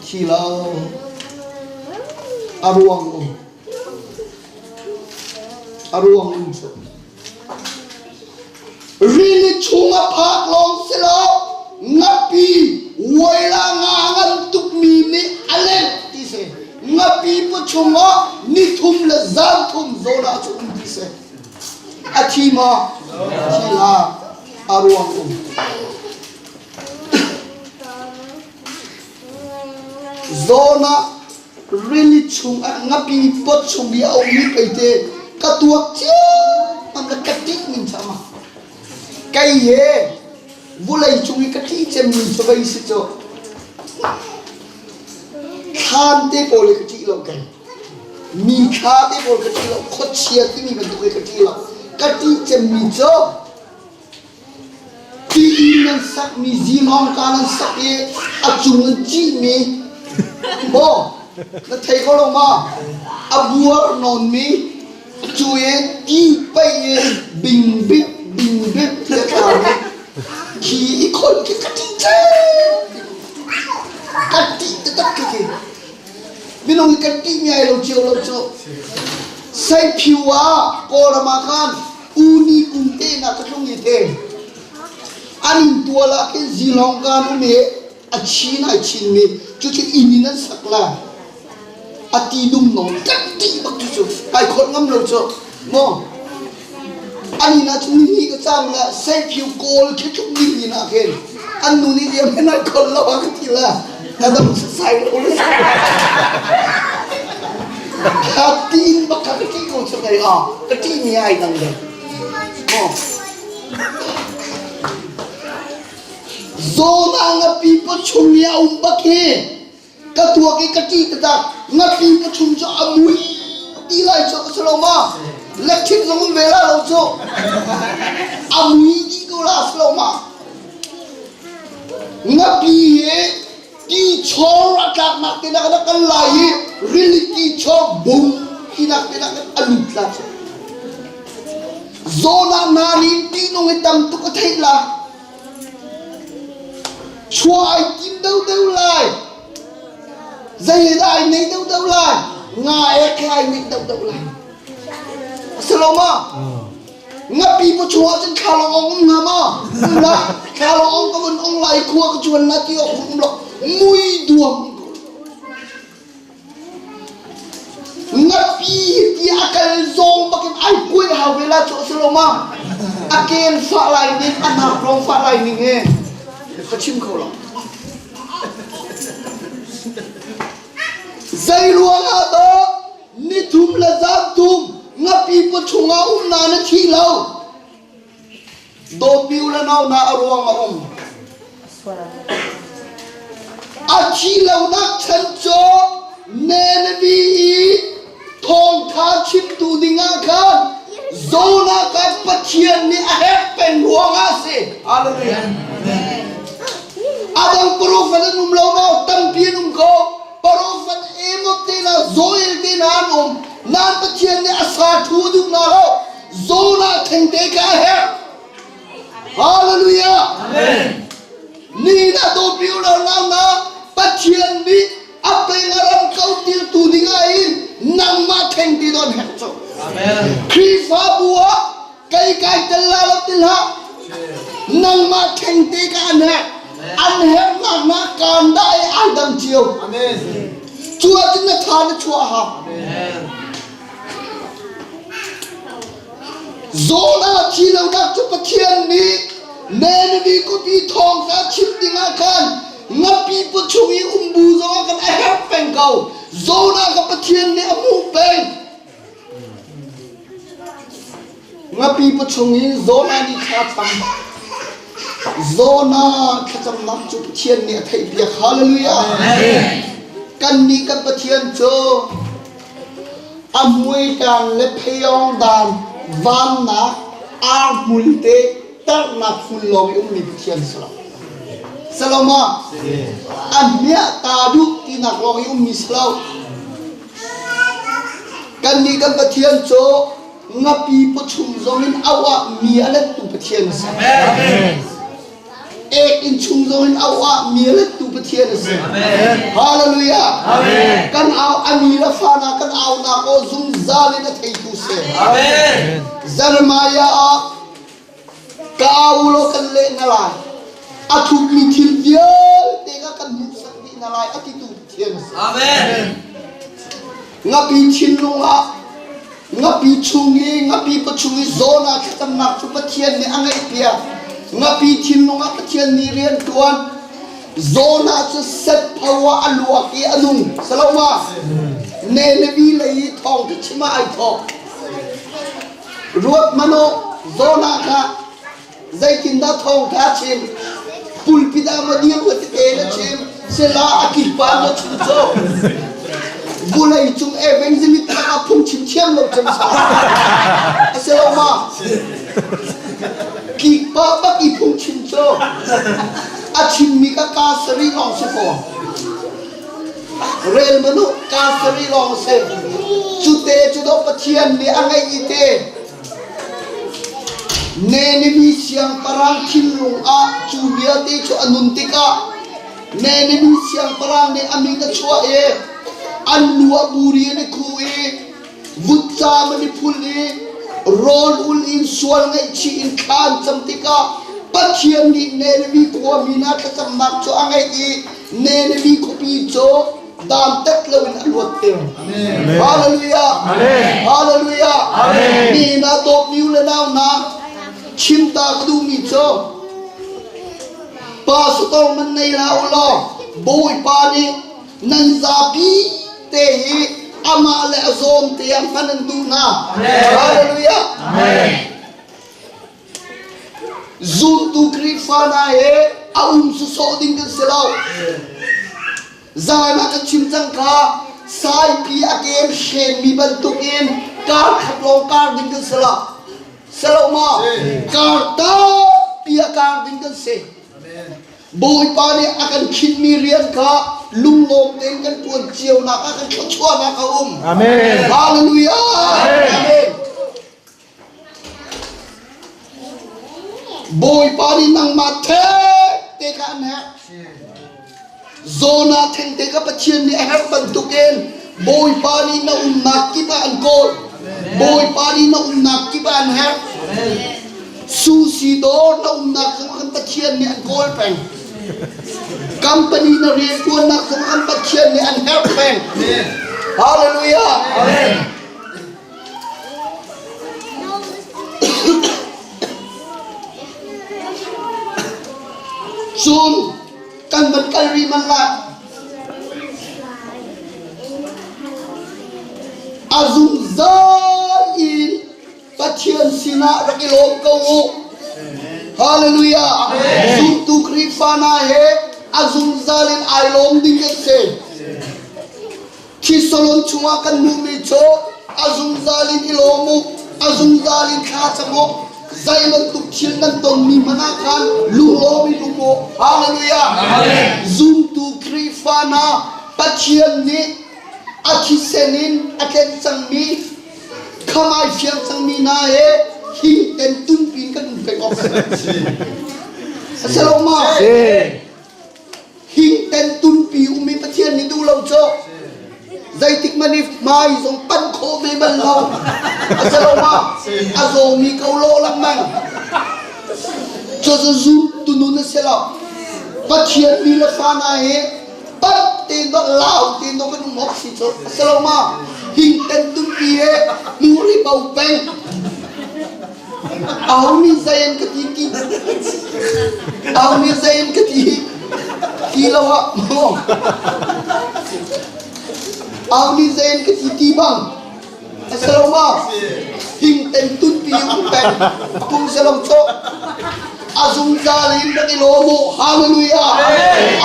Thi lo. A ruang um. A ruang um cu. Rili chung a phak lawng si lo, ngapi vuaila nga ngan tukmi nih a lengh ti si. Ngapi paw chungah nithum le zanthum zawn ah cu um ti si. A thi maw? Thi hlah. A ruang um. Zawn ah rili chung ah ngapi pot chung i a ummi peite ka tuak ciammam le ka ṭih ning sama. Kei he vulei cung i ka ṭih cemmi cu vei si cu thlan te pawl hi ka ṭih lo kei. Mi thla te pawl ka ṭih lo, khuachia timi bantuk hi ka ṭih lo. Ka ṭih cemmi cu Tiin nan sakmi zinghawngka nan sak i a cung an cihmi maw na thei ko lo ma? A buar nawnmi cu i ti pei i bingbik bingbik ti a tlami khi i khon khi ka ṭih ka ṭih taktak khi khi minung hi kan ṭih mi ai lo cio lo cu Saiphiu ah Kawlram ah khan uni kum te na ka tlung i te an in tual ah khin zilong kan um i a chin ai chin mi cucu inn in an sak la a ti dum no kat ti bak cu cu kai khot ngam lo cu mo an inn ah cun ni ka cang la seiphiu kawl khi tluk ni ni na khin an nu nih diam hen ai khol lo a ka ti la na dam sai lo le Kha tiin bak kha ka ṭih ko cu kai a ka ṭih mi ai dang le. Maw. Zona ngapi pa chung i a um bak hi ka tuak i ka ṭih taktak ngapi pa chung cu a mui ti lai cu ka si lo ma lectrik zong um ve la lo cu a mui dih ko la si lo ma ngapi hi Ti chor a tlaknak te nak na kal lai i rili ti chor bum tinak te nak a lut la cu. Zawn ah na nin ti nung i tam tuk a theih la. Chua ai tim deuh deuh lai. Zei dah ai nei deuh deuh lai. Nga ek he ai nei deuh deuh lai. Saloma. Ngapi pa chungah cun thlalawng ong um hnga maw? Um lah. Thlalawng ong ka vun ong lai khua ka cuan la ti awk um lo. Mui duam ko. Ngapi ti a kal zawng bakin ai kuai hau ve la chu a si lo ma? A ken fah lai ning, a hnak rong fah lai ning he ka chim kho lo. Zei ruangah dah Nithum le zanthum ngapi paw chungah um na na thi lo. Dawtmi u le nau na a ruang a um. A thi lonak chan cu Nenevi i thawngtha chimtu dingah khan Jonah kha Pathian nih a herh peng ruangah a si. Hallelujah. A dang profet an um lo maw? Tampi an um ko. Profet Amos te hna Joel te hna an um nan Pathian nih a sa thu duh hna lo Jonah thengte kha a herh Hallelujah Amen Ni na dawt mi lo nau na Pathian nih a peng a ram ko tirtu ding ah hin nangmah thengte don herh cu Amen Khrihfabu ah Kei kai tel la lo ti hlah. Nangmah thengte ka an herh. An herhnak na kaan dah i ai dang cio. Cu ahcun na tha na chuah hau. Zawn ah thi lonak cu Pathian nih Ninive khuapi thawng kha chim dingah khan ngapi paw chung i umbu zongah kan a herh peng ko. Jonah ka Pathian nih a hmuh peng. Ngapi pachung i Jonah nih thla cam. Jonah thlacamnak cu Pathian nih a theihpiak. Hallelujah. Kannih kan Pathian cu a muikan le pheyong dan vannak ar hmul te tarnak hmul lawng i ummi Pathian si lo. Saloma a hmiah ta duh tinak lawng i ummi si lo. Kannih kan Pathian cu ngapi pawchung zong in auh ah mi a lettu Pathian a si. Ek in chung zong in auh ah mi a lettu Pathian a si. Hallelujah. Kan au ami le fana kan aunak aw zungzal in a theitu si. Jeremiah ah ka au law kan leh na lai. A thukmi thil vialte kha kan hmuhsak dih na lai a titu Pathian a si. Amen. Ngapi thinlung ah ngapi chung i ngapi pachung i zawn ah thlacamnak cu Pathian nih a ngaihpiak. Ngapi thinlung ah Pathian nih rian ṭuan. Zawn ah cu setpho ah a luak i a nung. Saloma Nenevi lei i thawng chim ah ai thawk. Ruat hmanh u, Jonah kha zeitindah thawngṭha a chim? Pulpit ah maw dir maw tete na chim? Sila a kipa na chim cu. Vulei cung evangelist lakah phungchim thiam lo cem sa. A si lo ma? Kipa bak i phungchim cu a chimmi ka ka sari lawng si fawn. Rel manu ka sari lawng si. Cu te cu do Pathian nih a ngeih i te. Nenemi siangpahrang thinlung ah cu vialte cu a nun tikah Nenemi siangpahrang nih a min a chuah i an lu ah buri an i khuh i vutcam an i phul i rawl ul in sual ngaihchih in thla an cam tikah Pathian nih Nenemi khuami hna thlacamnak cu a ngaih i Nenemi khuapi cu dantat loin a luatter. Hallelujah. Hallelujah. Ni na dawtmi u le nau hna chim ta ka duhmi cu pastor man nei hlah u law Bawipa nih nan zapi te hi amah le a zawm te ah hman an duh hna. Hallelujah. Zumtu Khrihfa hna he a um sawsawh ding kan si lo. Zan ah kan chim cang kha saipi a kem hrenmi bantukin kar khat lawng kar ding kan si lo. Si lo ma? Kar tampi a kar ding kan si. Bawipa nih a kan khinmi rian kha lunglawm tein kan ṭuan cionak ah kan thluachuahnak a um. Amen. Hallelujah. Amen. Bawipa nih nangmah thek te kha an herh. Jonah thengte kha Pathian nih a herh bantukin Bawipa nih na umnak kip ah an kawl. Bawipa nih na umnak kip ah an herh. Sushi dawr na umnak zong kan Pathian nih an kawl peng. Company na riantuannak zong kan Pathian nih an herh peng. Hallelujah. Amen. Cun kan van kal rih man lai. A zungzal in Pathian sinah rak i lawm ko u. Hallelujah. Zumtu Khrihfa hna he a zungzal in ai lawm ding kan si. Thisalon chungah kan hmuhmi cu a zungzal in i lawm u, a zungzal in thla cam u, zei bantuk thil nan tonmi hmanh ah khan lunglawm in um u. Hallelujah! Zumtu Khrihfa hna Pathian nih a thisen in a tlenh cangmi kham ai fiang cangmi hna he hing ten tunpi in kan um peng awk a si. A si lo ma? Hingten tunpi um i Pathian nih duh lo cu zeitik hmanh i hmai zong pan khawh ve bal lo. A si lo ma? A zawmi ko lo lengmang. Cu cu zum tunun a si lo. Pathian mi le fa hna hi pat tein dawh lau tein dawh kan um awk si cu a si lo ma? Hingten tunpi he hmur i bo peng. Aho nih zei an ka ti ti Aho nih zei an ka ti ti lo ah maw. Au nih zein ka ti ti bang a si lo ma? Hing ten tunpi um peng phung si lo cho. A zungzal in rak i lawm u. Hallelujah.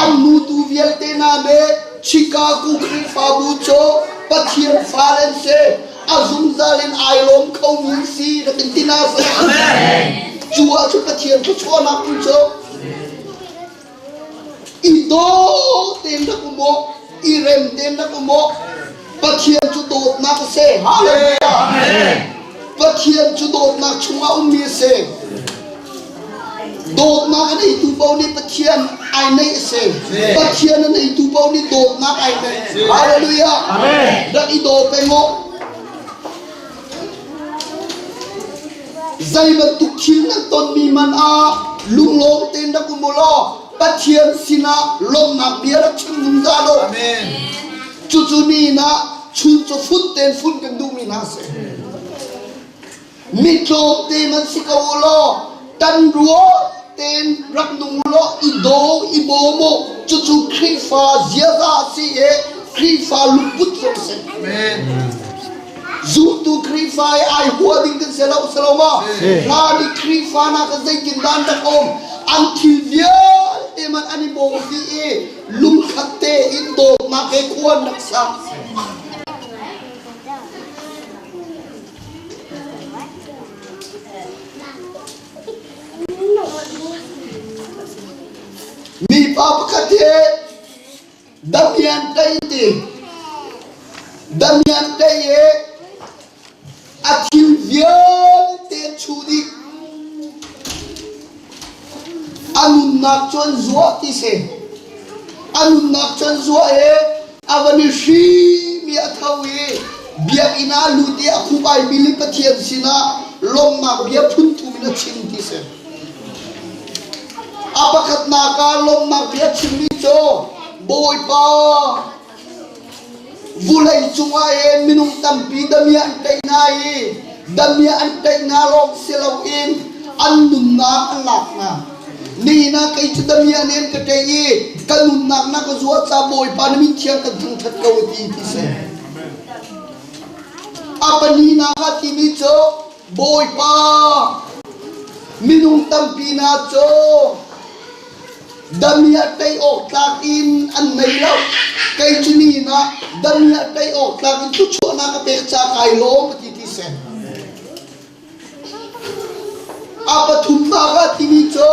An nu tu vialte hna le Chicago Khrihfabu cu Pathian fale an si. A zungzal in ai lawm khomi si rak in ti hna seh. Cu ah cun Pathian thluachuahnak tu cu i daw tein rak um u, i rem tein rak um u. Pathian cu dawtnak a si. Hallelujah. Pathian cu dawtnak chungah ummi a si. Dawtnak a neitu paoh nih Pathian ai neih a si. Pathian a neitu paoh nih dawtnak ai neih. Hallelujah. Rak i daw peng u. Zei bantuk thil nan tonmi man ah lunglawm tein rak um u law Pathian sinah lawmhnak bia rak chim zungzal u. Cucu ni ah chun cu fun tein fun kan duhmi hna a si. Mi tlawmte man si ko u law tan rual tein rak nung u law i daw i bawm u. Cucu Khrihfa ziaza a si i Khrihfa lungput zong a si. Zumtu Khrihfa i ai hua ding kan si lo si lo maw? Hlan i Khrihfa hna kha zeitindah an rak um? An thil vialte man an i bawm dih i lungkhat tein dawtnak he khua an rak sa. Mipa pakhat hi Damian tei ti Damian tei i a thil vialte chu dih a nunnak cu an zuah ti si a nunnak cu an zuah i a van i hrimi a tho i biakinn ah lut i a khup ai bil i Pathian sinah lawmhnak bia phun thum in a chim ti si. A pakhatnak ah lawmhnak bia chimmi cu Bawipa vulei cungah hin minung tampi damiah an tei hna i damiah an tei hna lawng si loin an nunnak an lak hna. Nihin ah kei cu damiah nih an ka ṭei i ka nunnak na ka zuah ca Bawipa na min thiang kan thangṭhat ko ti ti si. A pahnihnak ah timi cu Bawipa minung tampi hna cu damiah tei awk tlak in an nei lo. Kei cu nihin ah damiah tei awk tlak in thluachuahnak ka pek ca kai lawm ti ti si. A pathumnak ah timi cu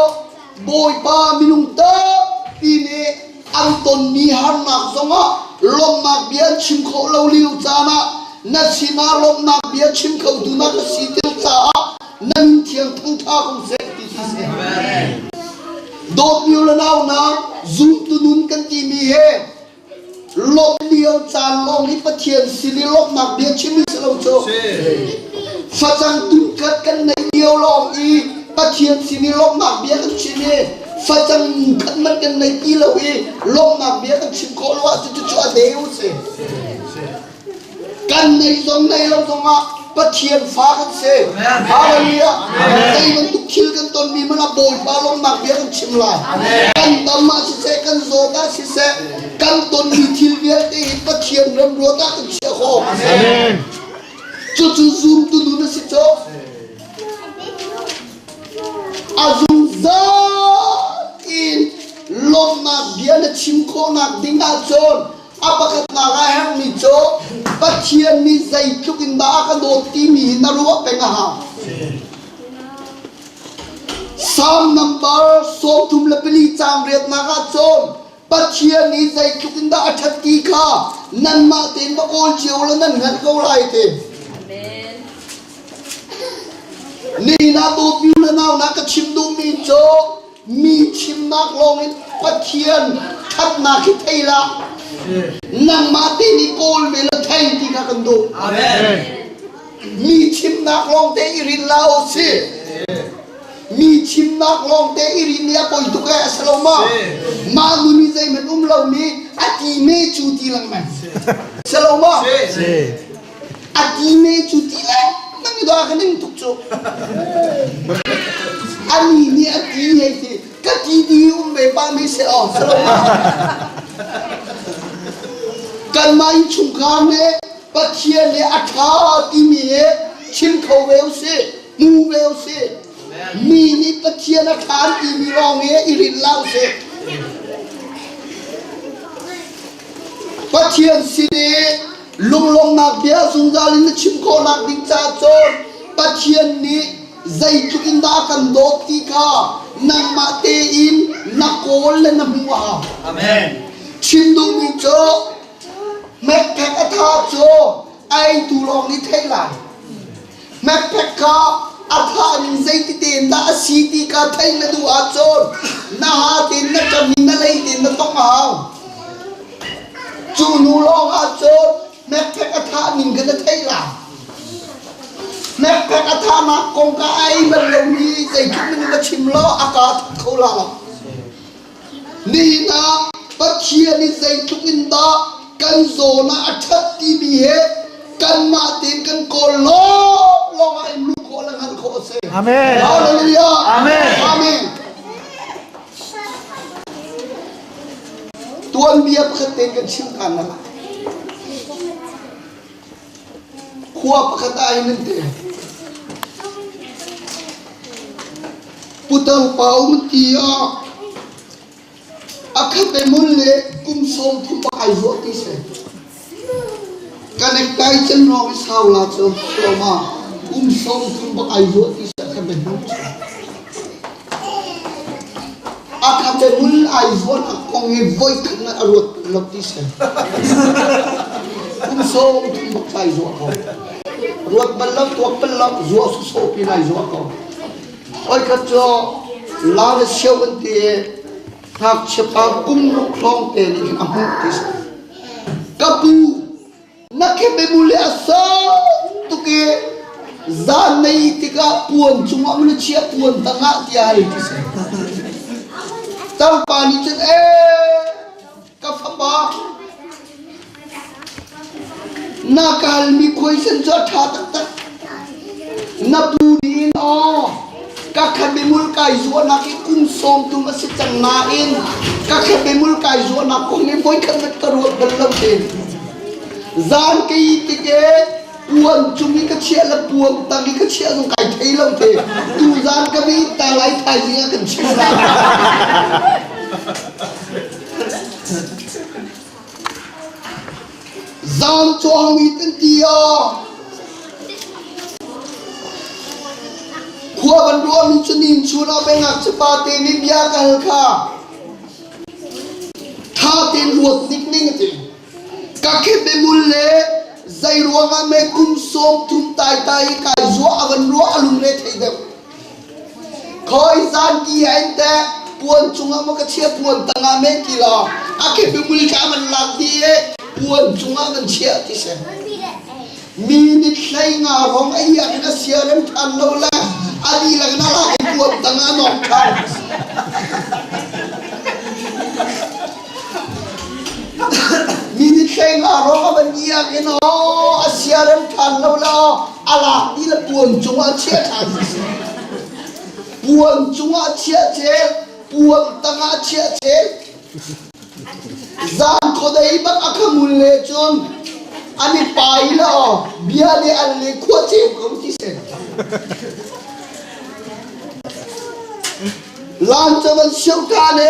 Bawipa minung tampi nih an tonmi harnak zongah lawmhnak bia an chim khawh lo lio caan ah na sinah lawmhnak bia chim khotu na ka si til caah na min thiang thangṭha ko seh ti si seh. Dawtmi u le nau hna, zumtu nun kan timi he lawmh lio caan lawng hi Pathian sin i lawmhnak bia chim hi si lo cu. Facang tunkhat kan neih lio lawng i Pathian sin i lawmhnak bia kan chim i facang khat man kan nei ti lo i lawmhnak bia kan chim khawh lo ahcun cucu a deu si. Kan nei zong nei lo zongah Pathian fa kan si. Hallelujah. Zei bantuk thil kan tonmi hmanh ah Bawipa lawmhnak bia kan chim lai. Kan dam ah siseh, kan zawt ah siseh, kan tonmi thil vialte hi Pathian remruat ah kan chiah khawh. Cucu zumtu nun a si cu. A zungzal in lawmhnak bia na chim khawhnak ding ahcun A pakhatnak ah herhmi cu Pathian nih zeitluk in dah a ka dawt timi hi na ruah peng a hau. Psalm number 34 caang riatnak ah cun Pathian nih zeitluk in dah a ṭhat ti kha nanmah tein va kawl cio law nan hngalh ko lai ti. Nihin ah dawtmi le nau na ka chim duhmi cu mi chimnak lawngin Pathian ṭhatnak hi thei hlah. Nangmah te nih kawl ve la thei ti kha kan duh. Mi chimnak lawng te i rin la u si. Mi chimnak lawng te i rin i a poi tuk eh a si lo ma? Mah nun i zeihmanh um lomi a ti me cu ti lengmang. Si lo ma? A ti me cu ti lengmang i dawh ka ning tuk cu. Ani nih a ti hei ti ka ti di um ve pa mi se aw si lo ma? Ka Kanmah innchungkhar nih Pathian nih a ṭha timi hi chim kho ve usih, hmu ve usih. Mi nih Pathian a ṭha an timi lawng hi i rinh hlah usih. Pathian sin i lunglawmhnak bia zungzal in na chim khawhnak ding caah cun Pathian nih zeitluk in dah a kan dawt ti kha nangmah tein na kawl le na hmuh a hau. Amen. Chim duhmi cu Mekphek a tha cu a eitu lawng nih theih lai. Mekphek kha a thah ning zeiti tein dah a si ti kha theih na duh ahcun na ha tein na ṭam in na lei tein na tongh a hau. Cu hnu lawng ahcun mekphek a thah ning kha na theih lai. Mekphek a thahnak kong kha a ei bal lomi zeitluk in na chim law a kaa that kho la lo. Nihin ah Pathian nih zeitluk in dah kan zawn ah a ṭhat timi he kanmah tein kan kawl lawnglawng ah in luh khawh le hngalh khawh a si. Amen. Hallelujah. Amen. Amen. Tuanbia pakhat tein kan chim ṭhan lai. Khua pakhat ah hin an ti. Putar pa um ti ah a khabe mul le kum 30 bak ai zuah ti si. Kan ek tai cem lawng i sau la cu ma kum 30 bak ai zuah ti si a khabe mul cu. A khabe mul ai zuahnak kong hi voi khat na a ruat lo ti si. Kum 30 bak ai zuah ko. Ruat bal lo, tuak bal lo, zuah sawsawh pin ai zuah ko. Oi khat cu la le sio an ti i ngakchia pa kum ruk hrawng te nih hin a hmuh ti si. Ka pu, na khabe mul hi a sau tuk i zan nei tikah puan cungah mun chia puan tangah tiah hal ti si. Tangpa nih cun ee ka fapa na kalmi khuaisen cu a ṭha taktak na pu nih aw ka khabemul kai zuahnak i kum 30 a si cang nain ka khabemul kai zuahnak kong hi voikhat hmanh ka ruat bal lo te zan ka i tik e puan cung i ka chiah le puan tang i ka chiah zong kai thei lo te tu zan ka mi ta lai thaizing ah kan chim la. Zan cuangmi kan ti ah khua kan ruahmi cu nin chun ah pengak cu pa te nih bia ka hal kha tha tein ruat nik ning a ti. Ka khebe mul le zei ruangah me kum 30 taitai i kai zuah a van ruah a lungre thei deuh. Khoi zan ki ah in teh puan cungah maw ka chia puan tangah men ti law a khepe mul kha man lak di i puan cungah kan chiah ti si. Mi nit hlei nga rong a iak in a sia rem than lo le a dihlak na lak i puan tangah nok than. Mi nit hlei nga rong a van iak in aw a sia rem than lo le aw a lak di le puan cungah chiah ṭhan si. Puan cungah chiah cel, puan tangah chiah cel. Zan khuadei bak a khamul le cun an i pai la aw bia le an le khua ceu ko ti si. Lan cu van sio ta le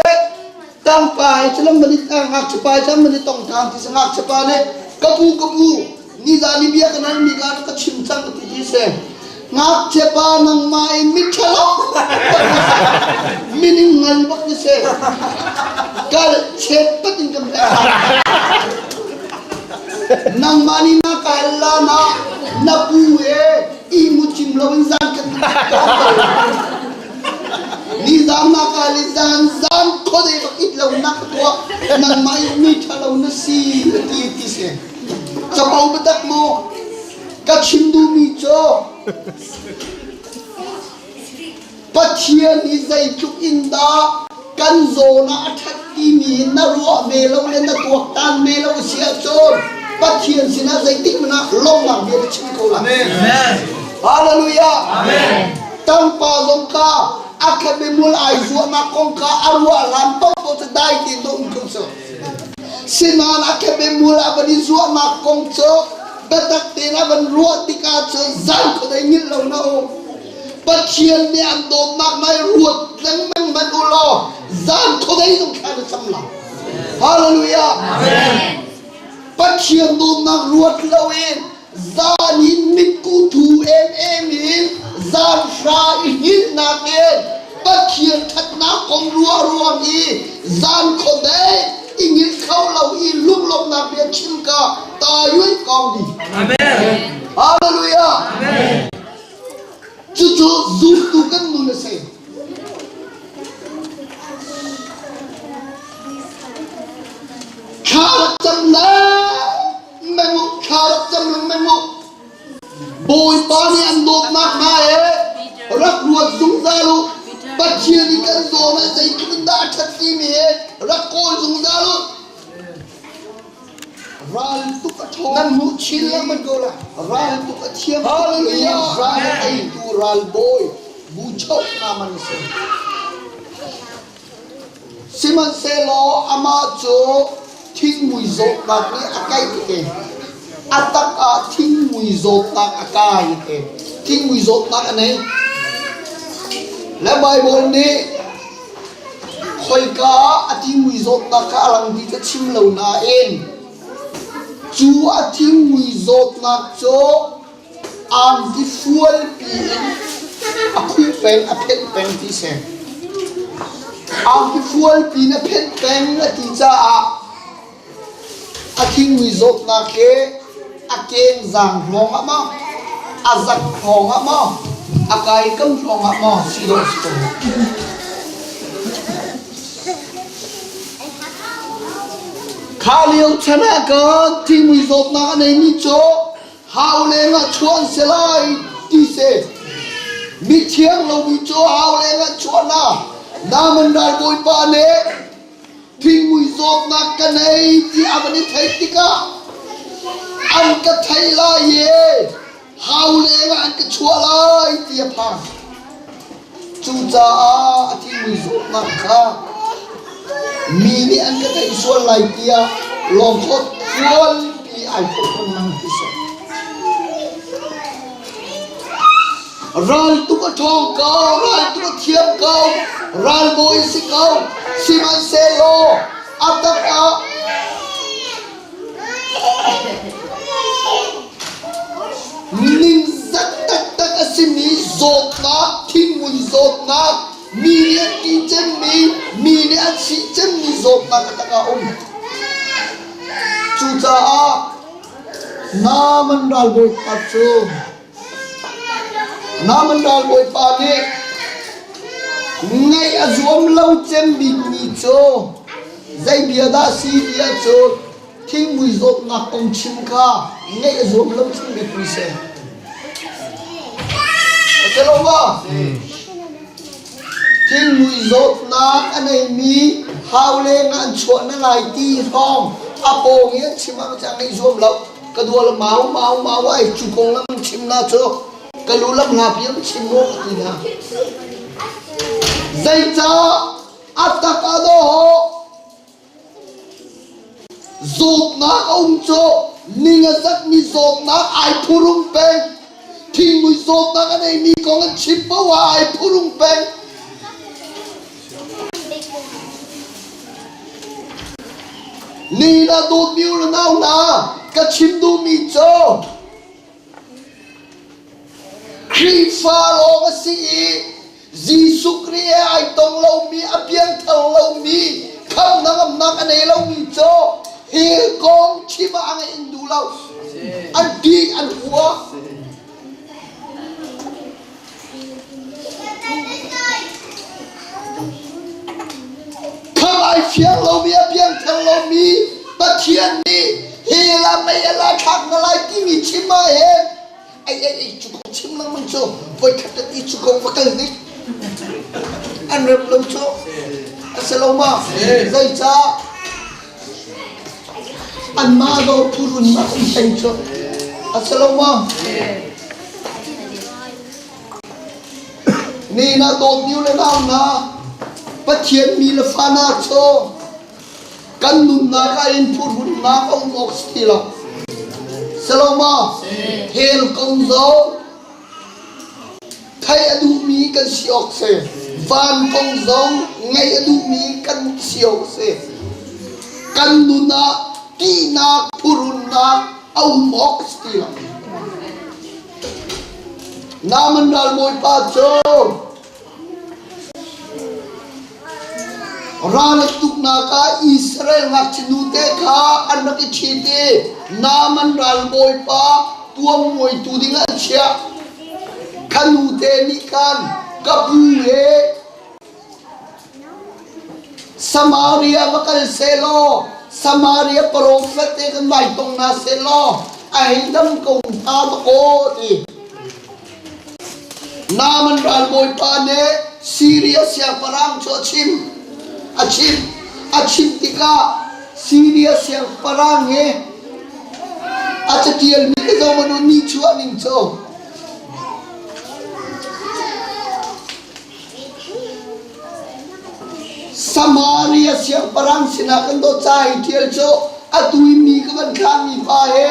tangpa he culam man i ngakchia pa cang man i tong tang ti si ngakchia pa nih ka pu ka pu nizan i bia kan halmi ka ka chim cang ka ti ti si. Ngakchia pa nangmah in miṭhalo mining ngal bak na si. Kal chet pat in kan pek. Nangmah nih na ka hal la na na pu e i mu cim lo in zan kan Nizan na ka hal i zan zan khuadei bak it lo na ka tuah nangmah in mi ṭhalo na si ti ti si. Capo biatak maw? Ka chim duhmi cu Pathian hi zeitluk in dah kan zawn ah a ṭhat timi hi na ruah ve lo le na tuaktan ve lo a si ahcun Pathian sinah zeitik hmanh ah lawmhnak bia na chim ko lai. Amen. Hallelujah. Amen. Tangpa zong kha a khabemul ai zuahnak kong kha a ruah hlan paohpaoh cu dai tein to um ko cu. Sinain a kebe mul a van i zuahnak kong cu biatak tein a van ruah tikah cun zan khuadei ngilh lo na um. Pathian nih an dawtnak nai ruat lengmang hmanh u law zan khuadei zong thla na cam lai. Hallelujah. Amen. Pathian dawtnak ruat loin zan in mitku thu emem in zan hra i hngilhnak in Pathian ṭhatnak kong ruah ruang i zan khuadei i hngilh kho lo i lunglawmhnak bia chim ka tayuai kong di. Amen. Hallelujah. Amen. Cucu zumtu kan nun a si. Thla rak cam lengmang u, thla rak cam lengmang u. Bawipa nih an dawtnak hna he rak ruat zungzal u. Pathian nih kan zawn ah zeitluk in dah a ṭhat timi he rak kawl zungzal u. Ral tuk a ṭhawng. Nan hmuh chin lengmang ko lai. Ral tuk a thiam. Hallelujah. Ral a eitu ralbawi bu choh hna man a si. Sihmanhsehlaw amah cu thingmui zawtnak nih a kaih te. A tak ah thingmui zawtnak a kai te. Thingmui zawtnak a nei. Le Baibal nih khoika ah a thingmui zawtnak kha a lang ti ka chim lo nain cu a thingmui zawtnak cu angki fualpi in a khuh peng a phenh peng ti si. Angki fualpi in a phenh peng a ti caah a thingmui zawtnak hi a kengzang hrawng ah maw, a zak hrawng ah maw, a kaikam hrawng ah maw si dawh si ko. Kha lio chan ah khan thingmui zawtnak a neimi cu hau lengah chuah an si lai ti si. Mithiang lomi cu hau lengah chuah na Naaman ralbawipa nih thingmui zawtnak ka nei ti a van i theih tikah an ka thei lai i hau lengah an ka chuah lai ti a phang. Cucaah a thingmui zawtnak kha mi nih an ka theih sual lai tiah lawngkhawt fualpi ai thawh lengmang ti si. Ral tuk a ṭhawng ko, ral tuk a thiam ko, ralbawi a si ko. Sihmanhsehlaw a tak ah Ningzak taktak a simi zawtnak, thinghmui zawtnak, mi nih an ti cemmi, mi nih an sih cemmi zawtnak a tak ah a um. Cucaah Naaman ralbawipa cu Naaman ralbawipa nih ngaih a zuam lo cem bikmi cu zei bia dah si ti ahcun thingmui zawtnak kong chim kha ngaih a zuam lo cem bikmi si. A si lo maw? Thingmui zawtnak a neimi hau leng ah an chuah na lai ti hrawng a pawng i an chim ah a ngaih zuam lo. Ka dua le mau mau mau ai cu kong lam chim na cu ka lu lam hla pi am chim mu ka ti na. Zeicah a tak a do zawtnak a um cu ning a zatmi zawtnak ai phurung peng thingmui zawtnak a neimi kong an chim paoh ah ai phurung peng Ni na dawtmi u le nau hna, ka chim duhmi cu Khrihfa lawng a si i Jesuh Khrih he ai tong lomi, a piangthar lomi, khamhnak ngamnak a nei lomi cu hi kong chim ah a ngeih in duh lo. An ṭih, an hua. Kham ai fiang lomi a piangthar lomi Pathian nih hi la mei a la thlak na lai timi chim ah hin ai ai ai cu kong chim lengmang cu voi khat tat i cu kong va kal nik an rem lo cu a si lo ma zeicah anmah do phurun a um peng cu a si lo ma Ni na dawt niu le nau na Pathian mi le fa na cu. Kan nunnak ah in phurhunnak a um awk si ti lo. Saloma, hell kong zong theih a duhmi kan si awk si. Van kong zong ngaih a duhmi kan si awk si. Kan nun ah tihnak, phurhunnak a um awk si ti lo. Naaman ralbawipa cu Ral a tuknak ah Israel ngakchia nute kha an rak i ṭhit i Naaman ralbawipa tuammuaitu ding an chiah. Kha nute nih khan ka pu he Samaria va kal sehlaw Samaria profet he kan vai tong hna sehlaw a hei dam ko hnga dakaw ti. Naaman ralbawipa nih Siria siangpahrang cu a chim. A chim. A chim tikah Siria siangpahrang hi a catialmi ka zoh hmanh u nihchuah ning cu. Samaria siangpahrang sinah kan dawt ca hi ṭial cu atu i mi ka van thlahmi pa he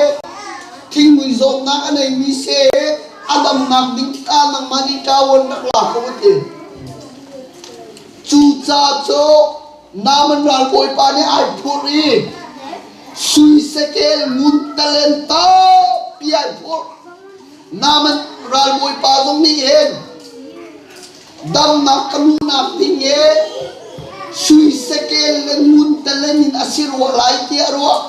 thingmui zawtnak a neimi seh a damnak ding ta nangmah nih ṭawan rak la ko a ti. Cu ca cu Naaman ralbawipa nih ai phurh i sui sekel ngun talen tampi ai phurh. Naaman ralbawipa zong nih hin damnak ka hmuhnak ding i sui sekel le ngun talen in a si rua lai tiah a ruah.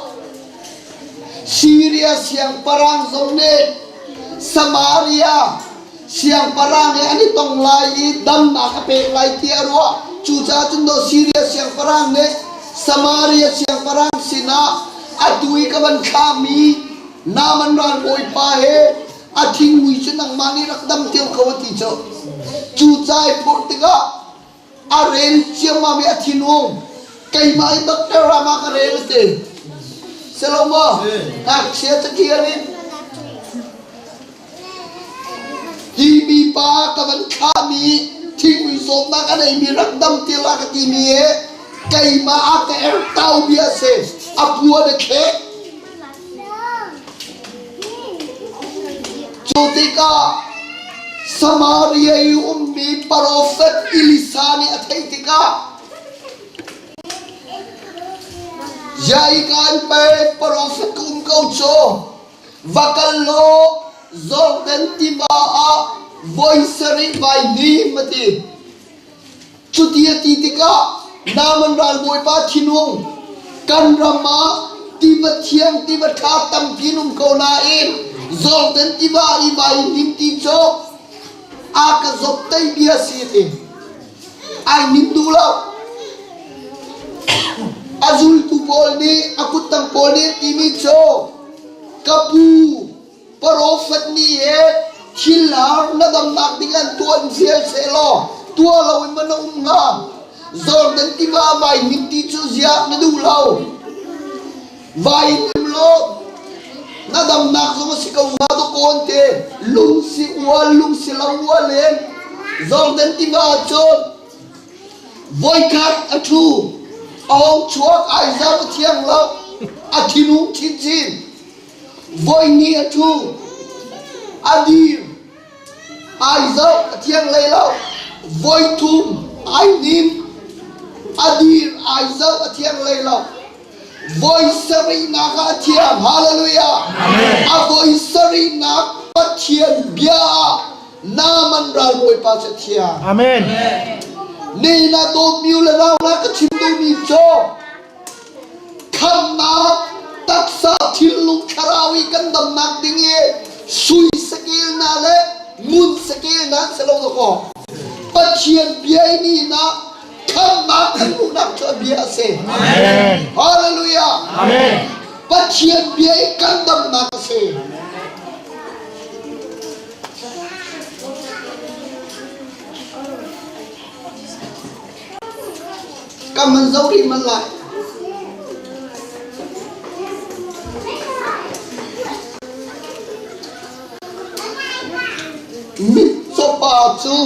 Siria siangpahrang zong nih Samaria siangpahrang he an i tong lai i damnak a pek lai tiah a ruah. Cucaah cun daw Siria siangpahrang nih Samaria siangpahrang sinah atu i ka van thlahmi Naaman ralbawipa he a thingmui cu nangmah nih rak dam tiu ko a ti cu. Cu ca i phurh tikah a rel ciammam i a thinung keimah in doctor ram ah ka rel a ti. Selo maw? Ngakchia catial in hi mipa ka van thlahmi thingmui zawtnak a neimi rak dam tir a ka timi he keimah a ka er tau bia si a puan a thlek. Cu tikah Samaria i ummi profet Elisa nih a theih tikah Ziah an pek profet ka um ko cu va kal law Jordan tiva ah voi sarih vai hnim a ti. Cuti a ti tikah Naaman ralbawipa thinung kan ram ah tiva thiang tiva ṭha tampi an um ko nain Jordan tiva i vai hnim ti cu a ka zawptei bia si a ti. Ai nim duh lo. A zultu pawl nih a kuttang pawl nih an timi cu ka pu Profet nih he thil har na damnak ding an tuan vial sehlaw tuah loin ma na um hnga? Jordan tiva vai hnim ti cu ziah na duh lo? Vai hnim law na damnak zong a si ko hnga dawkawn te lung si ual lung si lo ual in Jordan tiva cun voikhat a ṭhu a hong chuak ai zam a thiang lo a thinung chinchin. Voihnih a ṭhu, a dir, ai zoh, a thiang hlei lo. Voithum ai hnim, a dir, ai zoh, a thiang hlei lo. Voi sarihnak ah a thiang. Hallelujah. A voi sarihnak Pathian bia ah Naaman ralbawipa cu a thiang. Amen. Ni na dawtmi u le nau na ka chim duhmi cu Khamhnak taksa thinlung thlarau i kan damnak ding i sui sakel na le ngun sakel na si lo dakaw. Pathian bia i ni na khamhnak kan hmuhnak cu a bia a si. Amen. Hallelujah. Amen. Pathian bia i kan damnak a si. Ka man zo rih man lai. Mitcawpa cu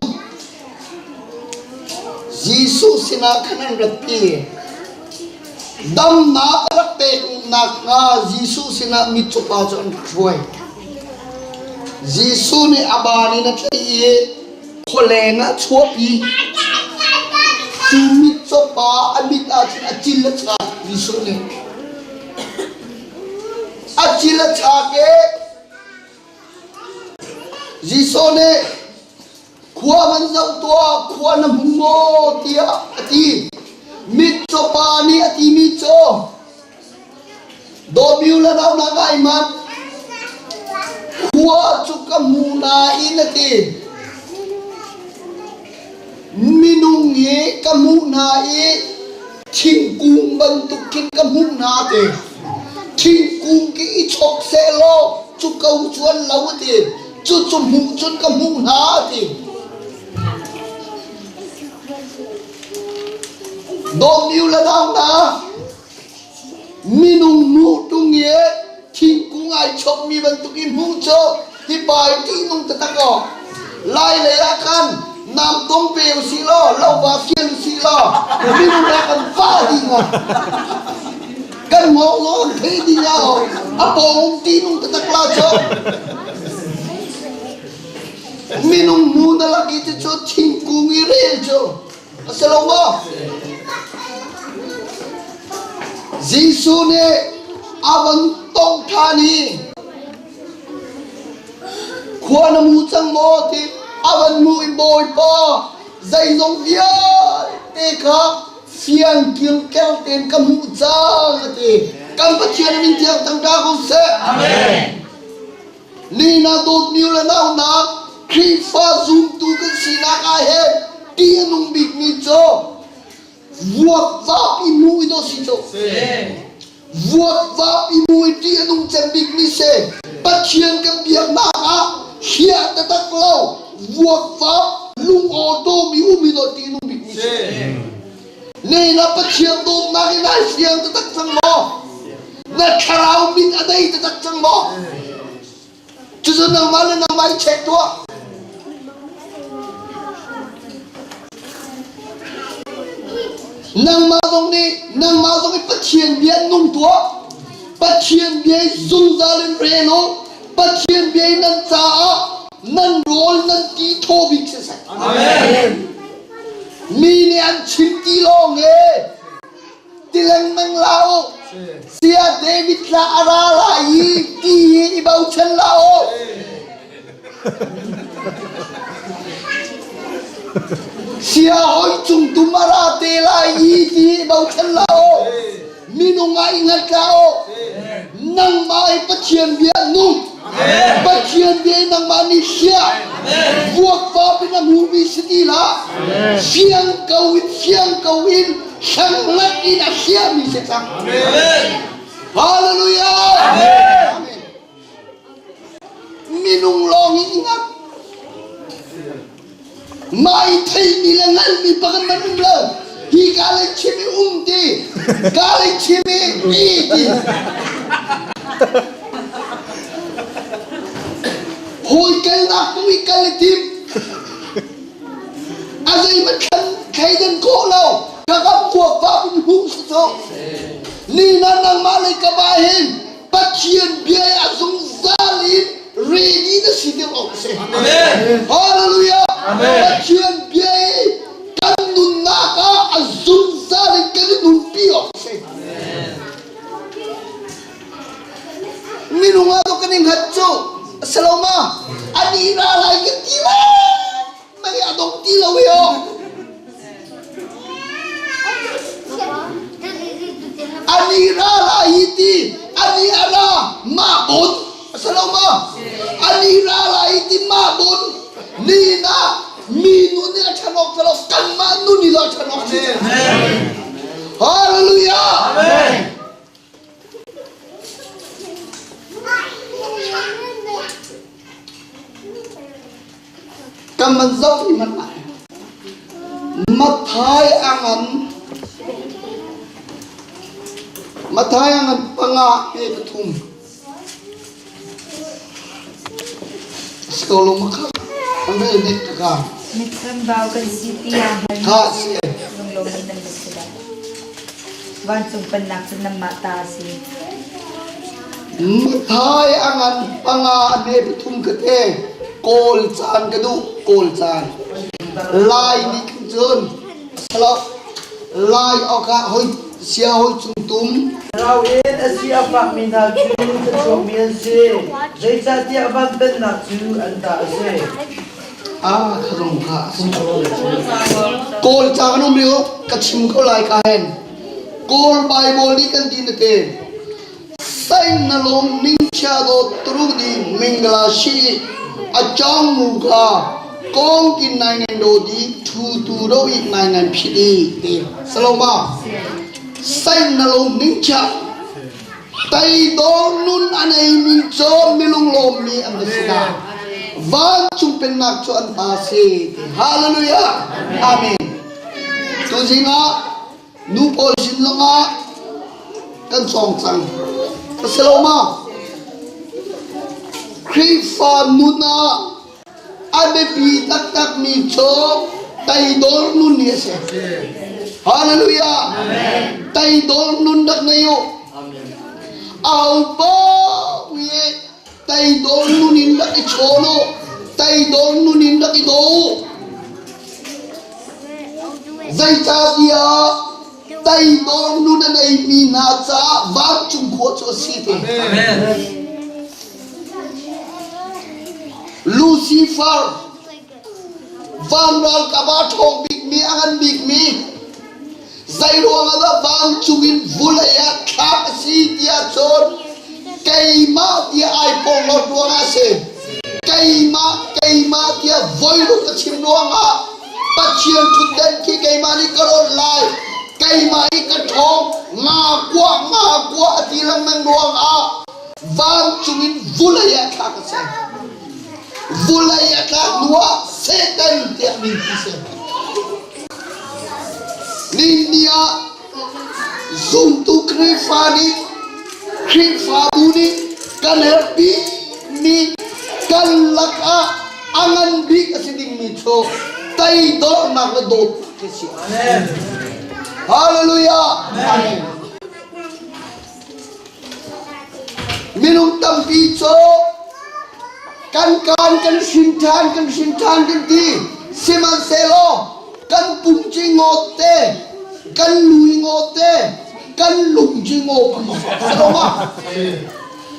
Jesuh sinah khan an ratpi. Damnak a rak pek nakhnga Jesuh sinah mitcaw pa cu an rak hruai. Jesuh nih a baan in a tlaih i khualeng ah a chuahpi. Cu mitcaw pa a mit ahcun a cil a chak Jesuh nih. A cil a chak i Jesuh nih Khua van zoh tuah, khua na hmu maw? tiah a ti. Mitcaw pa nih a timi cu Dawmiu le naunak ai manh. Khua cu ka hmu nain a ti. Minung hi ka hmuh hna i thingkung bantuk khin ka hmuh hna a ti. Thingkung khi i chok sehlaw cu ko cu an lo a ti. Cucu hmuh cun ka hmuh hna a ti. Dawtmi le nau hna, minung hmuh tung i thingkung ai chokmi bantuk in hmuh cu hi pa hi ṭihnung taktak aw. Lai lei ah khan nam tong pe usih law, lo va fial usih law, minung ah kan vah dih hnga. Kan ngawng zong an thei dih hnga aw. A pawng um ṭihnung taktak la cu. Minung hmu na lak i cucu thingkung i rel cu a si lo maw? Jesuh nih a van tongh ṭhan i khua na mu cang maw ti a van hmuh i Bawipa zeizong vialte kha fiang kilkel tein ka hmuh cang a ti. Kan Pathian min thiang thangṭha ko seh. Amen. Nina dawtmi le naunak Khrihfa zumtu kan sinak ah hin ti a nung bikmi cu vuakvap i hmu i dawh si cu. Vuakvap i hmu i ti a nung cem bikmi si. Pathian kan biaknak ah hliah taktak lo vuakvap lungawtawm i um i dawh ti a nung bikmi si. Nina Pathian dawtnak in ai fiang taktak cang maw? Na thlarau mit a dei taktak cang maw? Cucu nangmah le nangmah i check tuah. Nangmah zong nih nangmah zong i Pathian bia nung tuah. Pathian bia i zungzal in rel u. Pathian bia i nan caah nan rawl nan ti thaw bik siseh. Amen. Mi nih an chim ti lawng e ti lengmang la u. Sia David tla a ra lai i ti hi i bochan la u. Sia hoi cung tum a ra te lai i ti i bochan la u. Minung ah i ngat la u. Nangmah i Pathian bia nung. Pathian bia i nangmah nih hliah. Vuakvap in a hmumi si ti hlah. Fiang ko in fiang ko in hlanglat in a hliahmi si cang. Hallelujah. Amen. Minung lawng i ngat. Mah i theimi le hngalhmi pakhat man um lo. Hi ka lei chim i um ti, ka lei chim i i ti. Hawi kalnak tu i kal i tim. A zeihmanh thlan thleidan khawh lo. Ka kam kuak in hmuh si cu. Ni na nangmah lei ka ba hin Pathian bia a zungzal in ready na si deuh awk a si. Amen. Hallelujah. Amen. Pathian bia i kan nunnak ah a zungzal in kan i nunpi awk a si. Minung ah kan i hngat cu a si lo ma? Ani ra lai kan ti le mei a dong ti lo i aw. Ani ra lai hi ti ani a ra ma bon a si lo ma? Ani ra lai hi ti ma bon ni na mi nun nih a ṭhan awk lo kanmah nun i lo a ṭhan awk si. Hallelujah. Amen. Kan man zoh ni hmanh ah Matthai a ngan Matthai a ngan panga pe pathum Sko lo makha an rel nek ka Mitchambau kan si tiah Kha si lunglawmmi nan va si lai. Vancung Pennak cu nanmah ta a si. Mathai a ngan panga a hme pathum ka te. Kawl caan ka duh, kawl caan. Lai nih khin cun salo Lai awkah hoi sia hoi cung tum. Thlarau in a si a fakmi hna cu thluachuakmi an si, zeicahtiah van pennak cu an ta a si. Ah, kha zong kha a si. Kawl ca kan um lio ka chim ko lai ka hen. Kawl Bible nih kan ti na te. Sai na lawm ning chia do tru di mingla shi a chong mu ka kong kin nai ngan do di thu tu do i nai ngan phi di ti saloma sai na lawm ning chia tai do nun anei mi cho milung lawm mi an si na vancung pennak cu an ta si hallelujah amen tu zingah Nu pawl sin zongah kan cawng cang. A si lo ma? Khrihfa nun ah a biapi taktakmi cu teidor nun hi a si. Hallelujah! Teidor nun rak nei u. Au paoh i teidor nun in rak i chawn u. Teidor nun in rak i daw u. Zeicahtiah teidor nun a neimi hna caah vancung khua cu a si te. Lucifer van ralkap ah ṭhawng bikmi a ngan bikmi Zeiruang ah dah vancung in vulei ah thlak a si tiah cun keimah tiah ai porhlawt ruangah a si. Keimah, keimah tiah voiruk a chim ruangah Pathian ṭhutden khi keimah nih ka rawlh lai. Keimah i ka ṭhawng nga kua nga kua a ti lengmang ruangah vancung in vulei ah thlak a si. Vulei a tlak hnuah Satan tiah min ti si. Ninni ah zumtu Khrihfa nih Khrihfabu nih kan herh bikmi kan lakah a ngan bik a si dingmi cu teidornak le dawtnak hi a si. Hallelujah! Amen. Minung tampi cu kan kaan kan hrin ṭhan kan hrin ṭhan kan ti. Sihmanhsehlaw kan pum cu ngawt te, kan lui ngawt te, kan lung cu ngaw ma.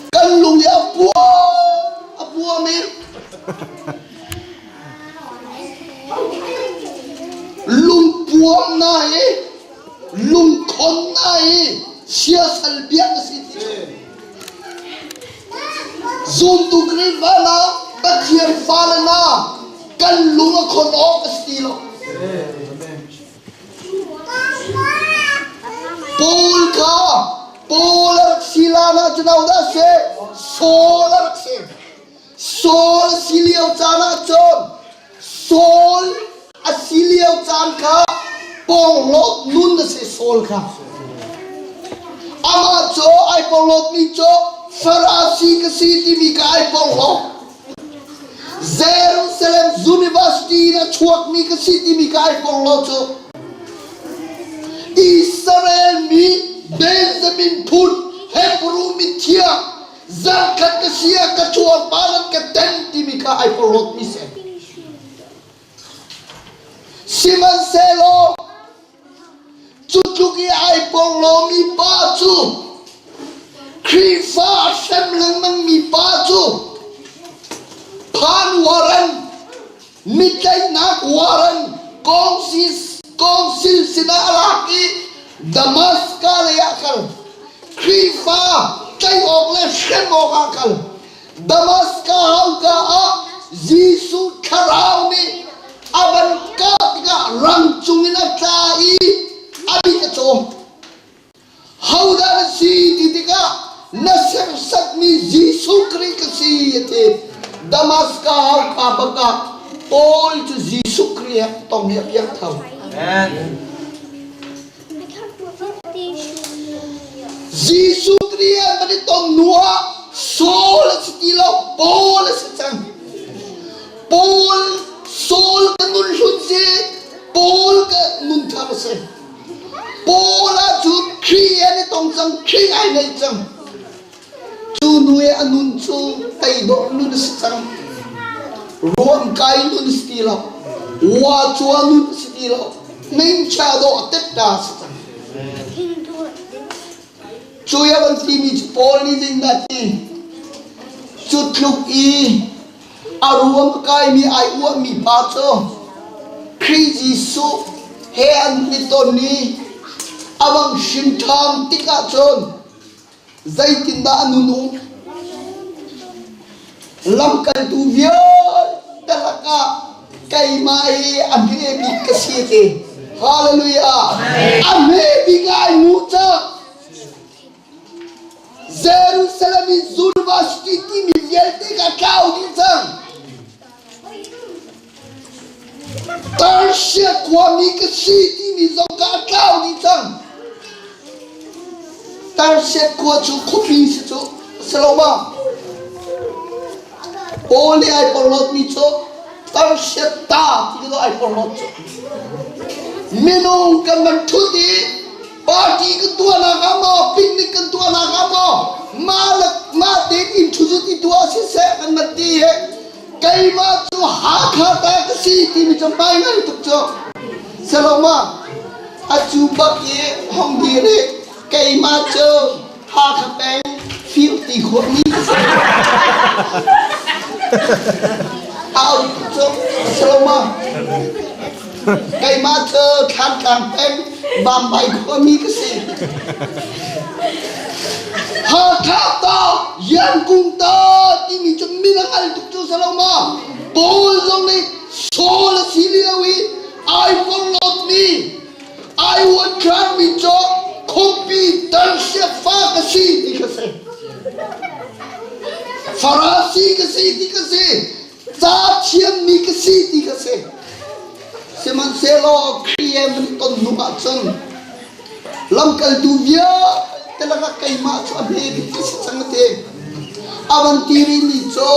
Kan lung hi a pua a puam i lungpuam na i lungkhon na i siasal biak a si ti cu zumtu Khrihfa hna Pathian fale hna kan lung a khon awk a si ti lo. Paul kha Paul a rak si lan ah cun hodah a si? Saul a rak si. Saul a si lio caan ah cun Saul a si lio caan kha porhlawt nun a si Saul kha. Amah cu ai porhlawtmi cu Farasi ka si timi kha ai porhlawt. Jerusalem University in a chuakmi ka si timi kha ai porhlawt cu. Israel mi Benjamin phun Hebrew mithiang zarkhat ka si ah ka cuarpar an ka ten timi kha ai porhlawtmi si. Sihmanhsehlaw cu tluk i ai porhlawmi pa cu Khrihfa a hrem lengmangmi pa cu phan waran mitlaihnak waran kongsil sinah a lak i Damaskas lei ah kal Khrihfa tlaih awk le hrem awk ah kal Damaskas hauka ah Jesuh thlarau nih a van kah tikah rang cungin a tla i a mit a caw. Hodah na si ti tikah na serhsatmi Jesuh Khrih ka si a ti. Damaskas hauka bak ah Paul cu Jesuh Khrih he tong hi a piang tho. Amen. Jesuh Khrih an van i ton hnu ah Saul a si ti lo, Paul a si cang. Paul, Saul ka nun hlun si, Paul ka nun thar a si. Paul ah cun Khrih cang, Khrih ai neih cang. Cu nu i a nun cu teidawh nun a si cang. Ruamkai nun a si ti lo. Uacua nun a si ti lo. Hmingchia dawh tetta a si cang. Cu i a van timi cu Paul nih zeitindah a ti? Cu tluk i a ruam a kaimi ai uahmi pa cu Khrih Jesuh he an i ton i a vang hrim ṭhan tikah cun zeitindah a nun um? Lamkaltu vialte lakah keimah hi a hme bik ka si ti. Hallelujah! A hme bik ai hmuh cang. Jerusalem i University timi vialte ka tlau dih cang. Persia khuami ka si timi zong ka tlau dih cang. Persia khua cu khuapi si cu si lo ma? Paul nih ai porhlawtmi cu Persia ta ti cu ai porhlawt cu. Minung kan van ṭhut i party kan tuahnak ah maw picnic kan tuahnak ah maw mah le mah tein inn ṭhut i tuah siseh kan van ti i keimah cu Hakha ta ka si timi cu hmai ngai tuk cu Saloma a cu bak i hong dir i keimah cu Hakha peng Firti khuami ka si au cu Saloma keimah cu Thlantlang peng Bambai khuami ka si Hakha ta Yankung ta timi cu min a hngal tuk cu si lo ma? Paul zong nih Saul a si lio i ai porhlawtmi, ai uanthlarmi cu khuapi Tarsiah fa ka si ti kha si. Farasi ka si ti ka si. Ca thiammi ka si ti kha si. Sihmanhsehlaw Khrih he van ton hnu ahcun Lamkaltu vialte lakah keimah cu a hme bik ka si cang a ti. A van ti rihmi cu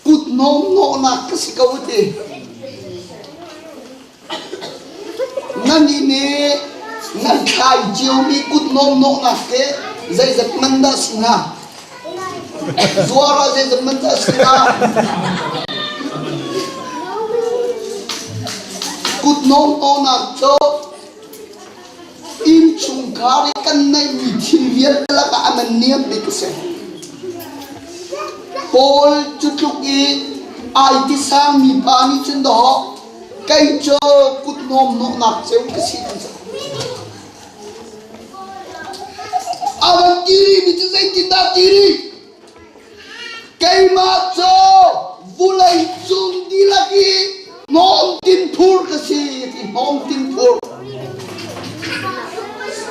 kut hnawmhnawhnak ka si ko a ti. Nannih nih nan thlai ciomi kut hnawmhnawhnak te zeizat man dah si hnga? Zuar ah zeizat man dah si hnga? Kut hnawmhnawhnak cu Innchungkhar i kan neihmi thil vialte lakah a man niam bik a si. Paul cu tluk i ai ti sangmi pa nih cun dawh kei cu kut hnawmhnawhnak ceu ka si ti cang. A van ti rihmi cu zeitindah ti rih? Keimah cu vulei cung dihlak i hnawmtin phur ka si ti hnawmtin phur.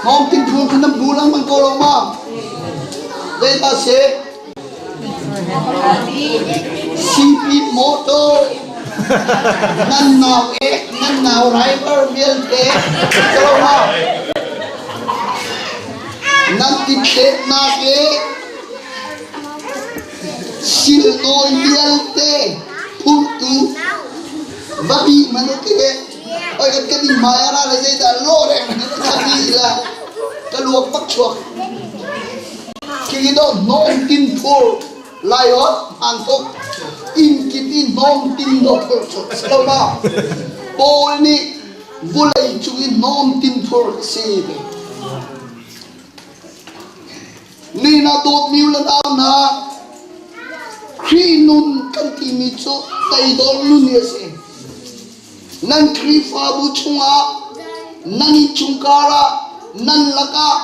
Hnawmtin phur kha nan bu lengmang ko lo ma? Zeidah si? Sipin motor nan nau ek nan nau driver vialte lo ma? Nan ti thletnak i Silnawi vialte phurtu va bi hmanh u ti oi kan kan in hmai ah ra le zeidah law reng ka bi la ka luak bak chuak khi do hnawm tin phur lai ot hman tuk inn kip i hnawm tin do phur chu lo ma Paul nih vulei cung i hnawm tin phur si te Mi na dawtmi u le nau hna, Khrih nun kan timi cu teidor nun hi a si. Nan Khrihfabu chungah, nan innchungkhar ah, nan lakah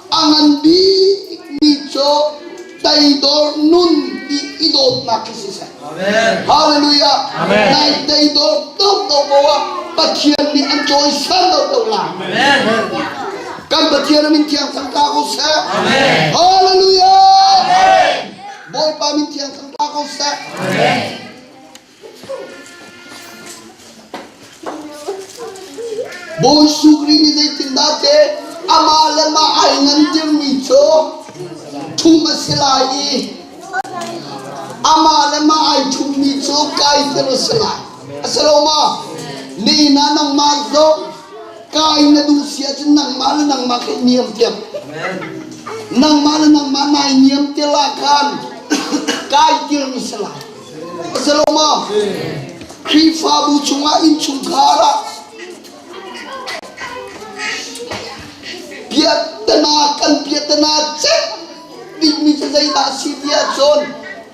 a ngan bikmi cu teidor nun ti i dawtnak hi siseh. Hallelujah. Nai teidor tuk ko ah Pathian nih an cawisan lo ko lai. Kan Pathian min thiang thangta ko seh. Hallelujah. Bawipa min thiang thangta ko seh. Bawi Sukri nih zeitindah te amah le mah ai ngan dirmi cu thum a si lai i amah le mah ai thummi cu kai tir a si lai. A si lo ma? Ni na nangmah zong kai na duh si ahcun nangmah le nangmah khi niam tiam. Nangmah le nangmah nai niam te la khan kai tirmi si lai. A si lo maw? Khrihfabu chungah innchungkhar ah piahtana kan piahtana cek bikmi cu zeidah a si ti ahcun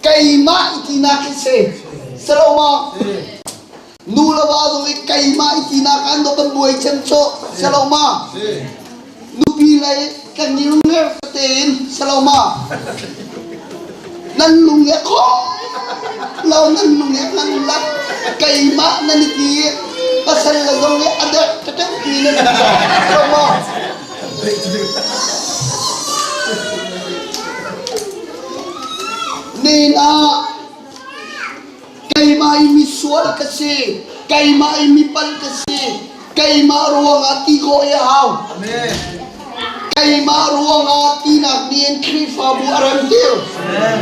keimah i tinak hi si. Si lo maw? Nu le va zong i keimah i tinak an kan buai cem cu. Si lo ma? Nupi lei kan ngilnger tein si lo ma? Nan lung he kho lo nan lung he nan lak keimah nan i ti pasal le zong nih a dek tetem ti nan i si lo ma? Nen ah Keimah i misual ka si, keimah i mipal ka si, keimah ruangah ti khawh i a hau. Keimah ruangah tinak nih in Khrihfabu a remtir.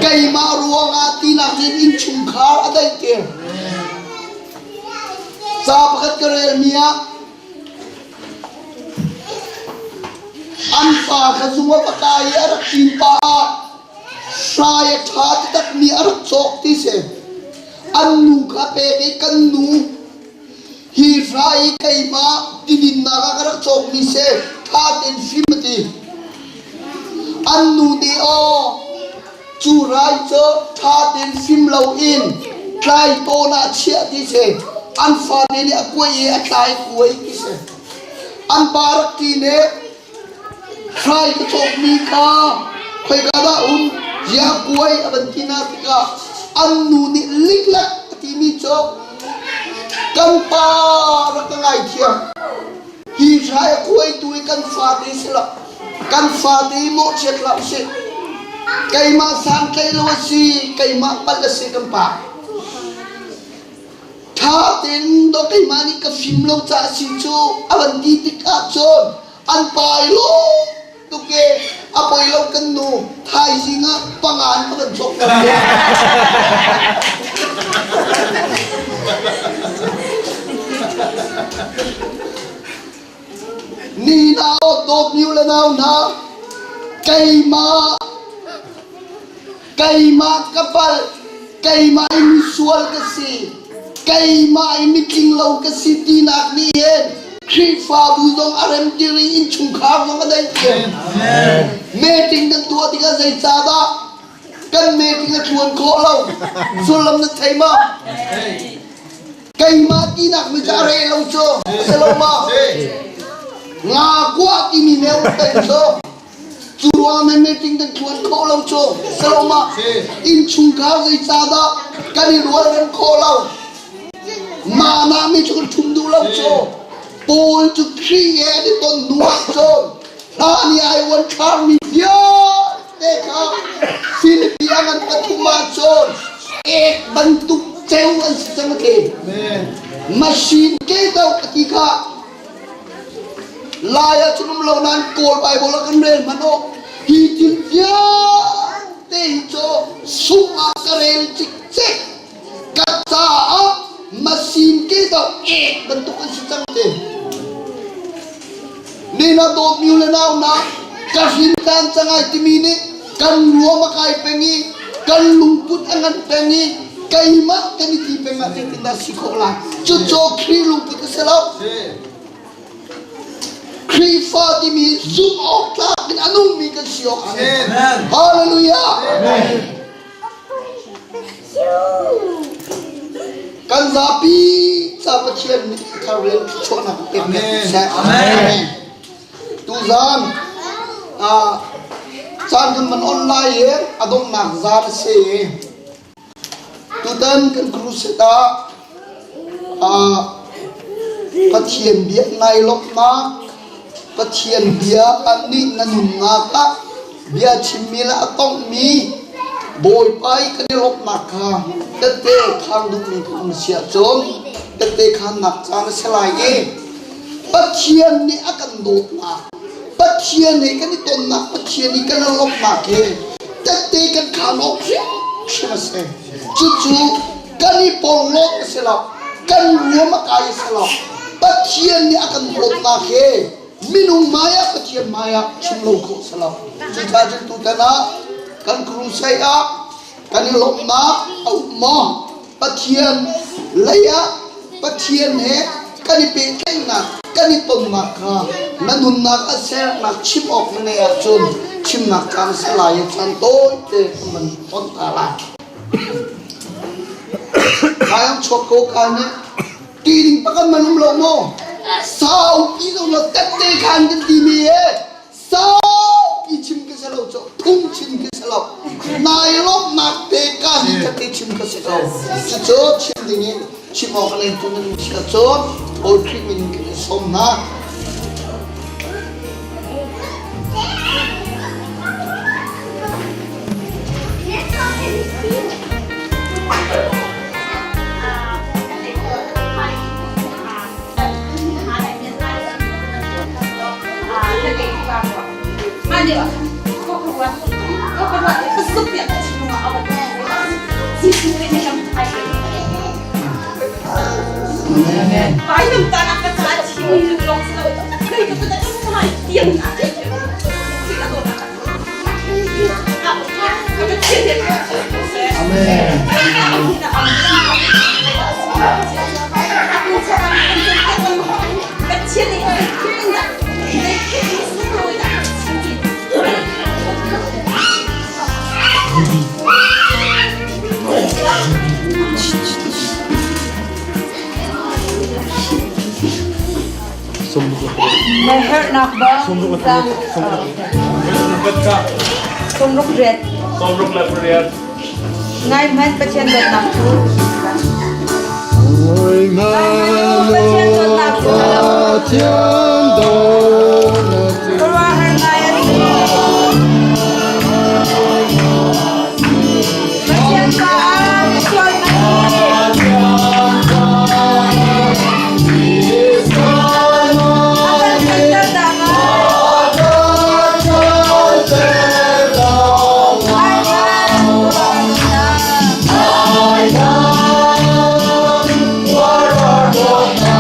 Keimah ruangah tinak nih innchungkhar a daihtir. Ca pakhat ka relmi ah an pa kha zung a va kai i a rak ṭin pah ah Hrai a ṭha taktakmi a rak cawk ti si. An nu kha pek i kan nu hi hrai i keimah tidinnak ah ka rak cawkmi si ṭha tein fim a ti. An nu nih aw cu rai cu ṭha tein fim loin tlai tawn ah chiah ti si. An fate nih a kuai i a tlai kuai ti si. An pa rak ti nih Hrai ka cawkmi kha khoika dah um ziah kuai a van ti hna tikah an nu nih liklak a timi cu kan pa rak ka ngaithiam. Hi hrai a kuaitu hi kan fate si lo. Kan fate hi mawhchiat hlah usih. Keimah santlaih lo a si, keimah palh a si kan pa. Ṭha tein dawh keimah nih ka fim lo caah si cu a van ti tikah cun an pa i lawm tuk i a poi lo kan nu thaizing ah pangan ka van cawk ter te. Ni nau dawtmi u le nau hna keimah Keimah ka palh, keimah i misual ka si, keimah i mitling lo ka si tinak nih hin Khrihfabu zong a remtir i innchungkhar zong a daihtir. Meeting kan tuah tikah zeicahdah kan meeting a tluan khawh lo? Sullam nan thei ma? Keimah tinak mi cu a re lo cu, a si lo ma? Nga kuah timi meu peng cu Cu ruangah mei meeting kan ṭuan khawh lo cu Saloma innchungkhar zeicahdah kan i rualrem khawh lo? Mah nah mi cu kan ṭhum duh lo cu. Paul cu Khrih he an i ton hnu ah cun hlan i ai uan ṭharmi vialte kha Filipi a ngan pathum ah cun ek bantuk ceu an si cang a ti. Machine ke do a ti kha Lai ah cun um lo nain Kawl Baibal ah kan rel hmanh aw hi thil vialte hi cu sung ah ka rel cikcek ka caah machine ke do ek bantuk an si cang te ni na dawtmi le nau na ka hrin tan cangai timi nih kan ruam a kai peng i kan lungput a ngan peng i keimah kan i ti peng ah zeitindah si khawh lai cucu Khrih lungput a si lo Khrihfa timi zumh awk tlak in a nungmi kan si awk a si Hallelujah Kan zapi ca Pathian nih thar rian chuahnak pek seh. Amen. Tuzaan caan kan van on lai i a donghnak zaan a si. Tutan kan crusade ah Pathian bia nai lawmhnak, Pathian bia nih na nunnak ah bia chimmi le a tonghmi Bawipa i kan i lawmhnak kha tette khang duhmi kha um si ahcun tette khannak caan a si lai i Pathian nih a kan dawtnak, Pathian he kan i tonnak, Pathian i kan i lawmhnak he tette kan khaan awk hrimhrim a si. Cucu kan i porhlawt a si lo, kan ruam a kai a si lo. Pathian nih a kan dawtnak he. Minung hmai ah Pathian hmai ah chim lo khawh si lo. Cucaah cun tutan ah kan crusade ah kan i lawmhnak a um maw? Pathian lei ah Pathian he kan i pehtlaihnak kan i tonnak kha na nunnak a sernak chim awk na ngeih ahcun chimnak caan si lai i caan tawite kan van ton ta lai. Kayang chuak ko ka nih ti ding pakan man um lo maw? Sau pi zo lo tette khan kan ti mi he saupi chim ka si lo cu phung chim ka si lo nai lawmhnak te ka ni ka te chim ka si ko cucu chim ding in chim awk nan tu nan si cun Paul Khrih min kan i sawm hna. Na herhnak bang sawmruk riat. Sawmruk le pariat. Ngai hmanh Pathian dawtnak cu. Pathian dawtnak cu. Pathian dawtnak cu. Khuaruahhar ngai a si. Pathian caah misual na si. A kan thanter dah ngai. Ai ngan khuaruahhar na.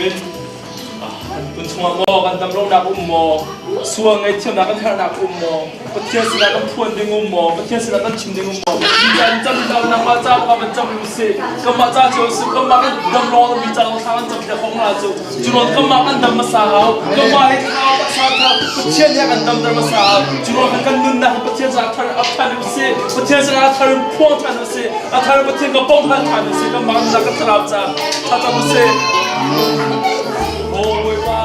bantukin kan chungah maw kan damlonak um maw, sual ngaihthiamnak kan herhnak um maw, Pathian sinah kan phuan ding um maw, Pathian sinah kan chim ding um maw, mi can cam nangmah ca ka van cam u sih, kanmah ca cio si, kanmah kan dam lawng mi ca lawng thla kan cam piak kong la cu, cu ruang kanmah kan dam hmasa hau, kanmah hi thlarau taksa thar Pathian he kan damter hmasa hau, cu ruang kan nunnak hi Pathian sinah thar up than u sih, Pathian sinah thar in phuang than u sih, a thar Pathian ka pom hal than u sih, kanmah nunnak kan thlarau ca tha cam u sih. Oh Bawipa.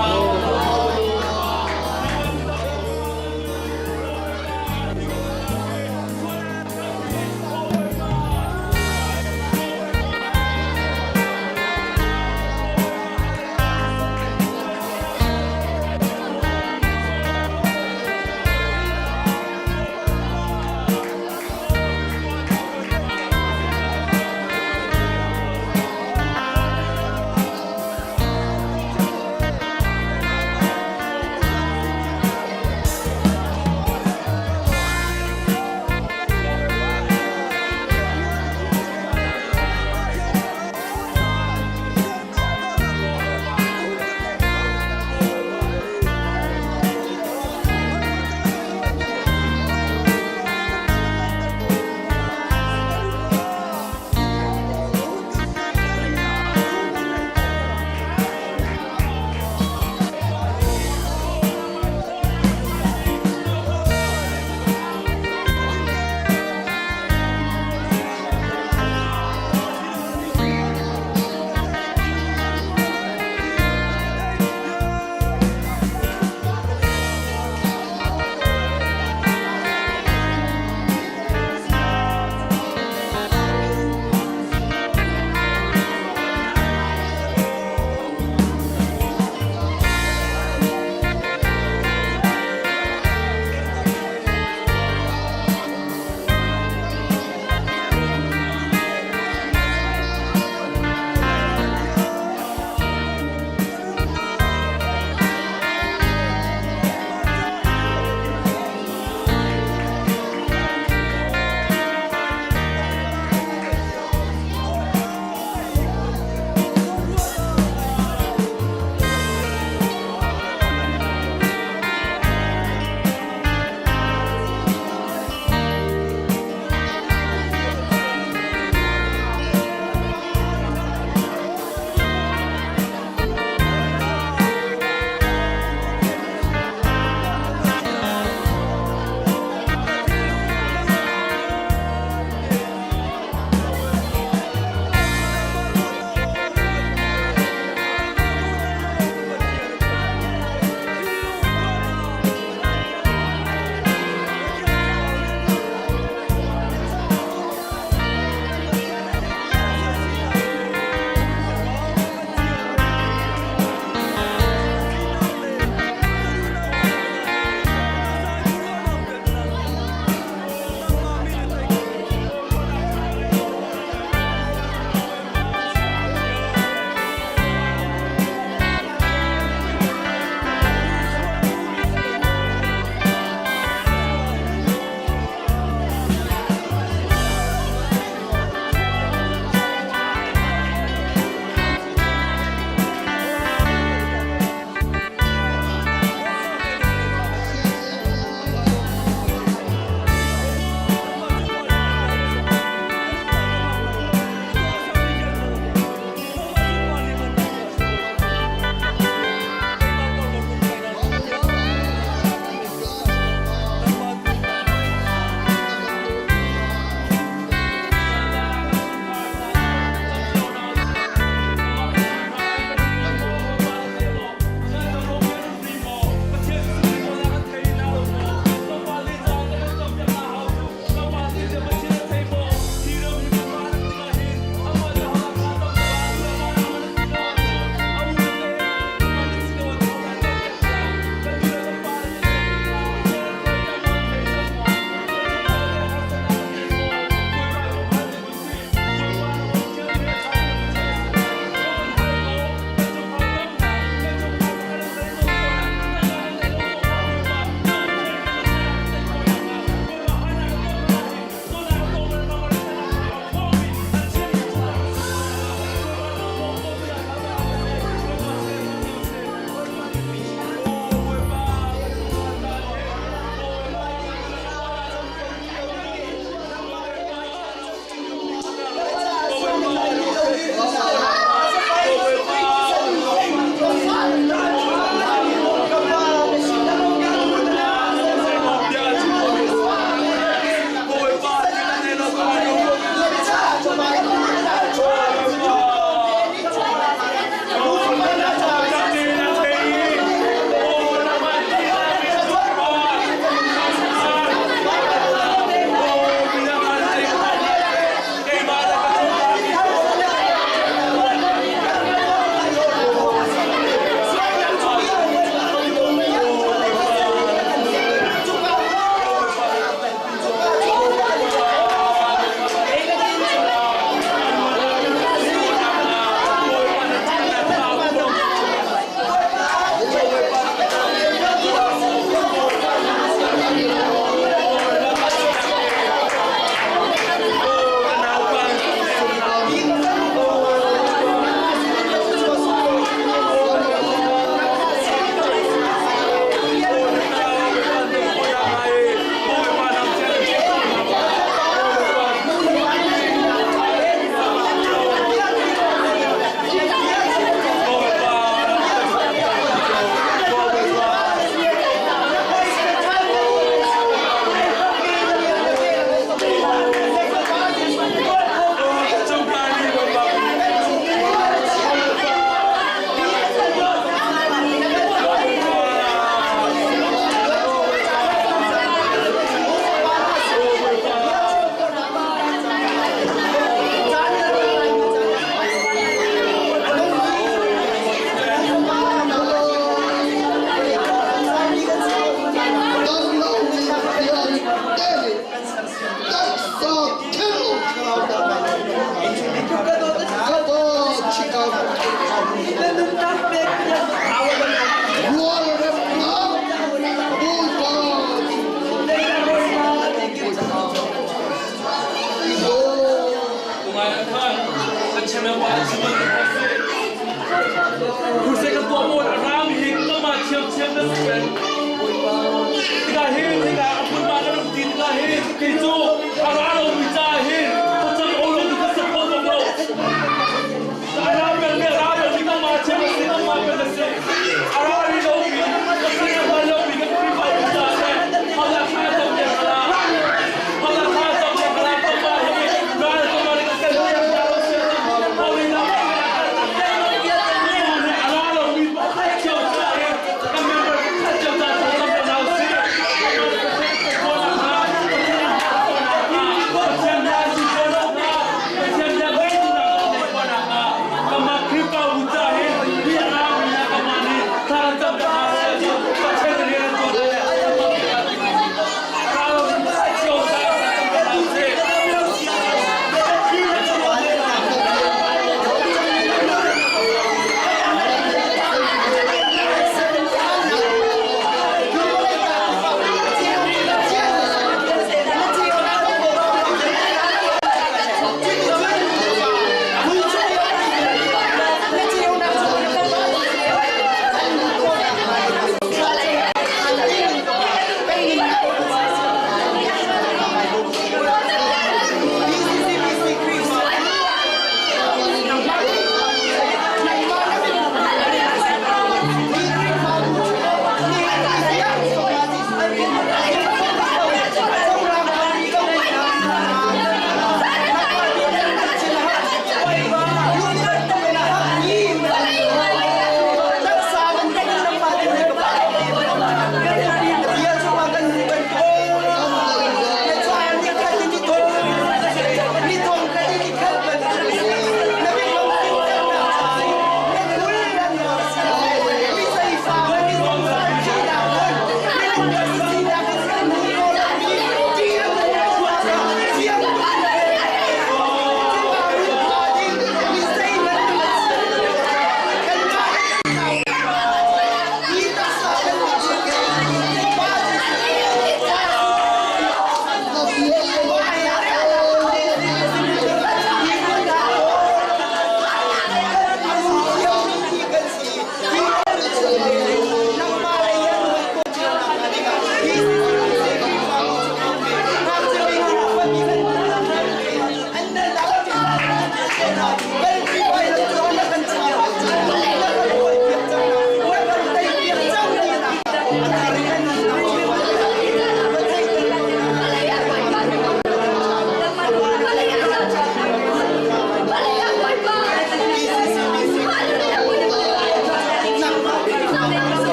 Na nunnak pek piak. Rualremnak Bawipa Crusade kan tuah maw ram hi kama thiamthiam na si peng. Tika hi tika a hmunhma kan um ti tika hi kei cu a ra lo mi ca hin thlacam o lo mi ka support bak lo. A ra peng mi a ra peng mi kama thiam a si kama peng a si. A ra ri lo mi ka khrih a lo mi ka Khrihfa bu ca le hala kha tam le khala hala kha tam le khala kama hi ral kama le kan thiam ta lo sia hawli na a ra lo mi thiam ca he kan member thiam ca thlacam le nau si.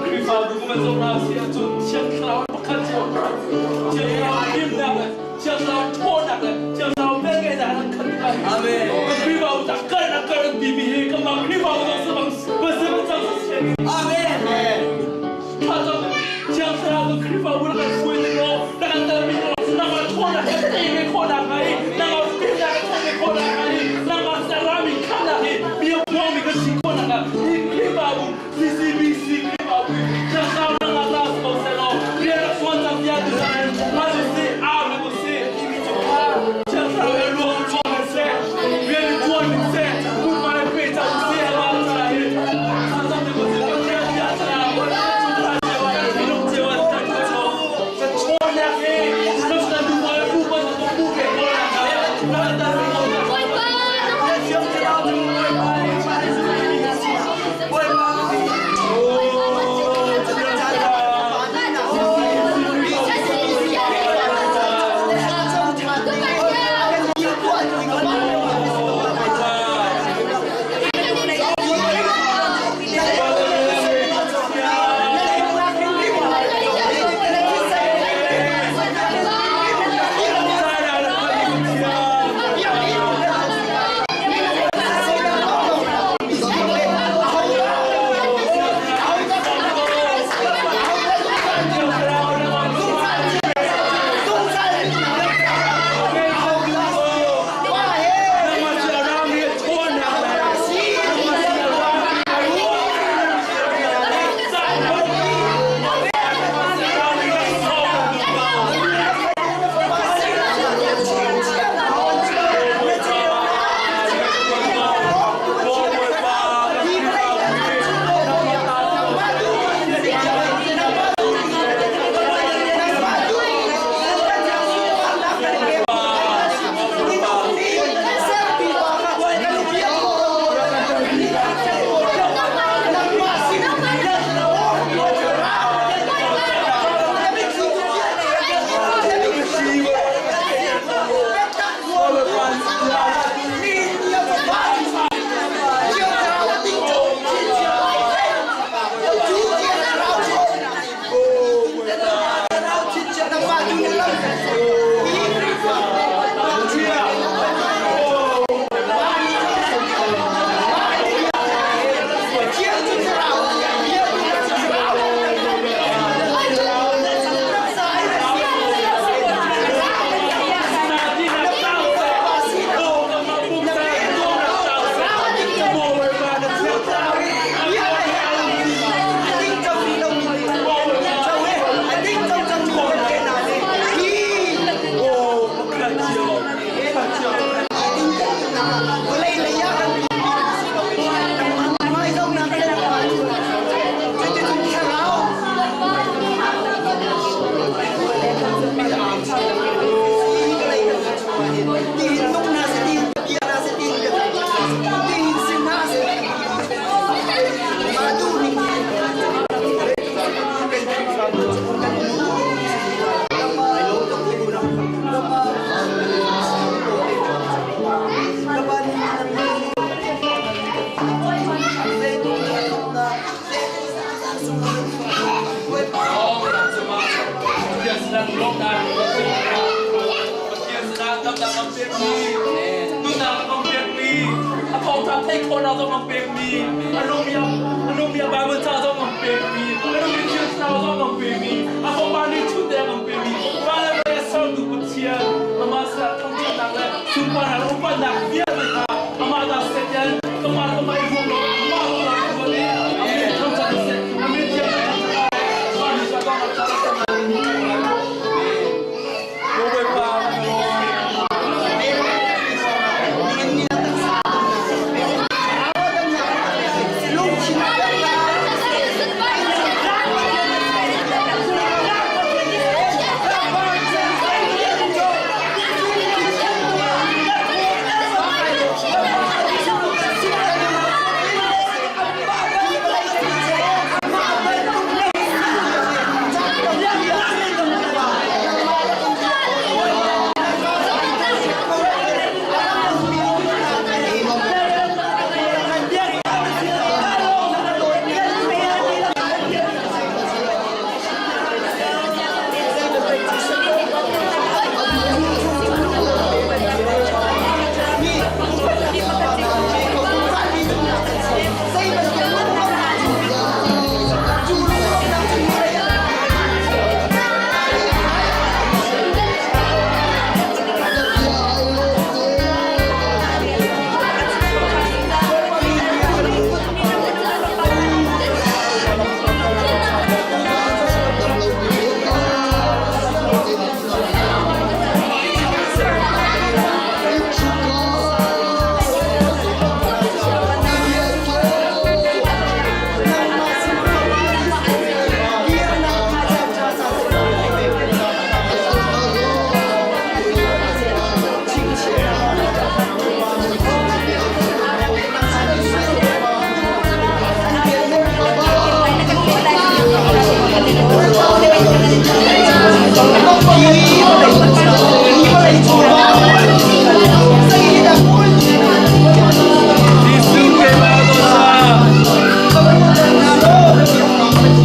Khrihfabu kan zohnak si ahcun Thiang Thlarau pakhat cio Thiang Thlarau fimnak le Thiang Thlarau ṭhawnnak le Thiang Thlarau velngeihnak in an khat lai. Amen. Khrihfabu ta kal na kal an timi hi kanmah Khrihfabu zong si bang va si cang si. Amen. Thlacam Thiang Thlarau kan Khrihfabu na kan hruai ning law na kan telmi law nangmah ṭhawnnak kan tei ve khawhnak hnga i nangmah fimnak kan tei ve khawhnak hnga i nangmah sarami khamnak hi mi a buangmi kan si khawhnak hnga hi Khrihfabu CCBC Khrihfabu Thiang Thlarau nangmah ta si ko seh law rian a ṭuan cang tiah tu zan in hlan u sih, au hlan u sih. Thiang Thlarau he ruang theih khawhnak zong an pekmi, a nungmi a nungmi a Bible ca zong an pekmi, a nungmi thil thlarau zong an pekmi, a fapa nih chute an pekmi, pa le vawlei a sertu Pathian, amah sinah thangṭhatnak le sunparnak le upatnak vialte kha amah ta seh tiah kamah kamah i ruang lo amah ruangah kan ruat i a min thangṭhat seh, a min thiang kan thangṭhat lai, mah ni cu a dongh a Bawipa kan lawm. Jesuh keimah ka dawt.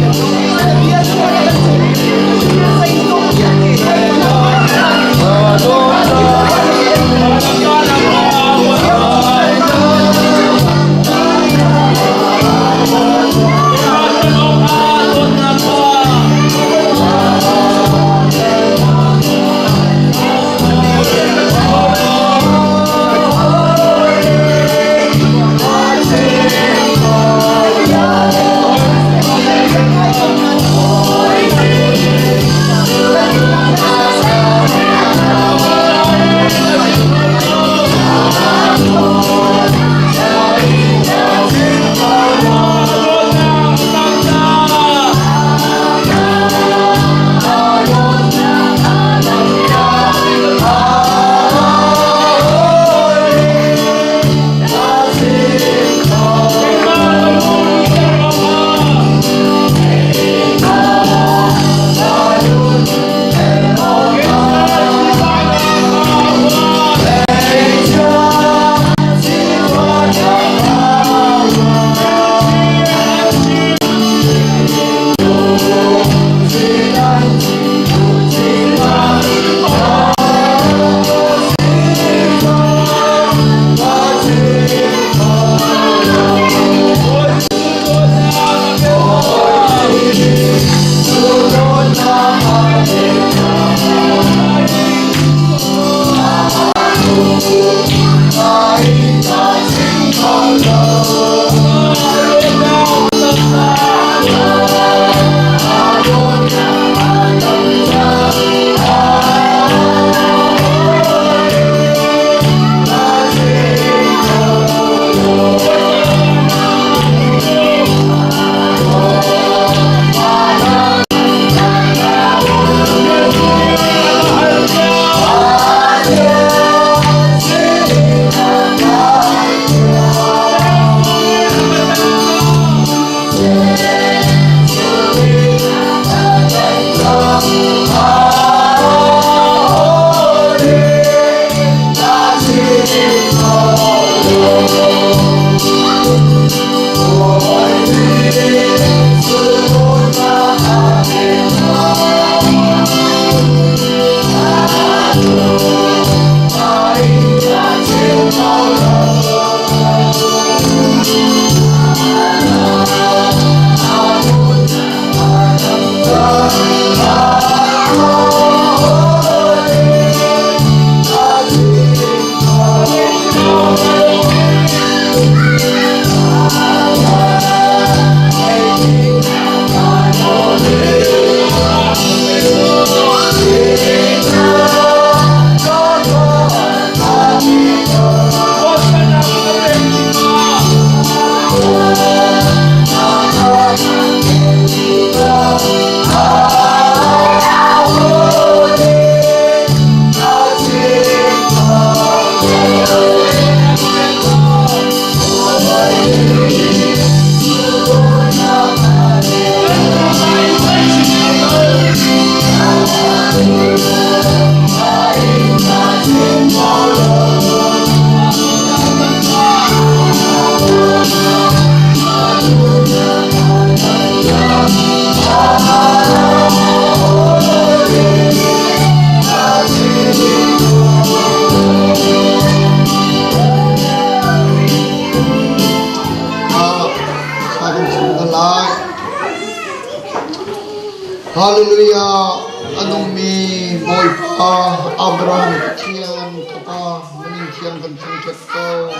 Hallelujah! A nungmi Bawipa Abraham Pathian ka Pa, na min thiang kan thangṭhat ko.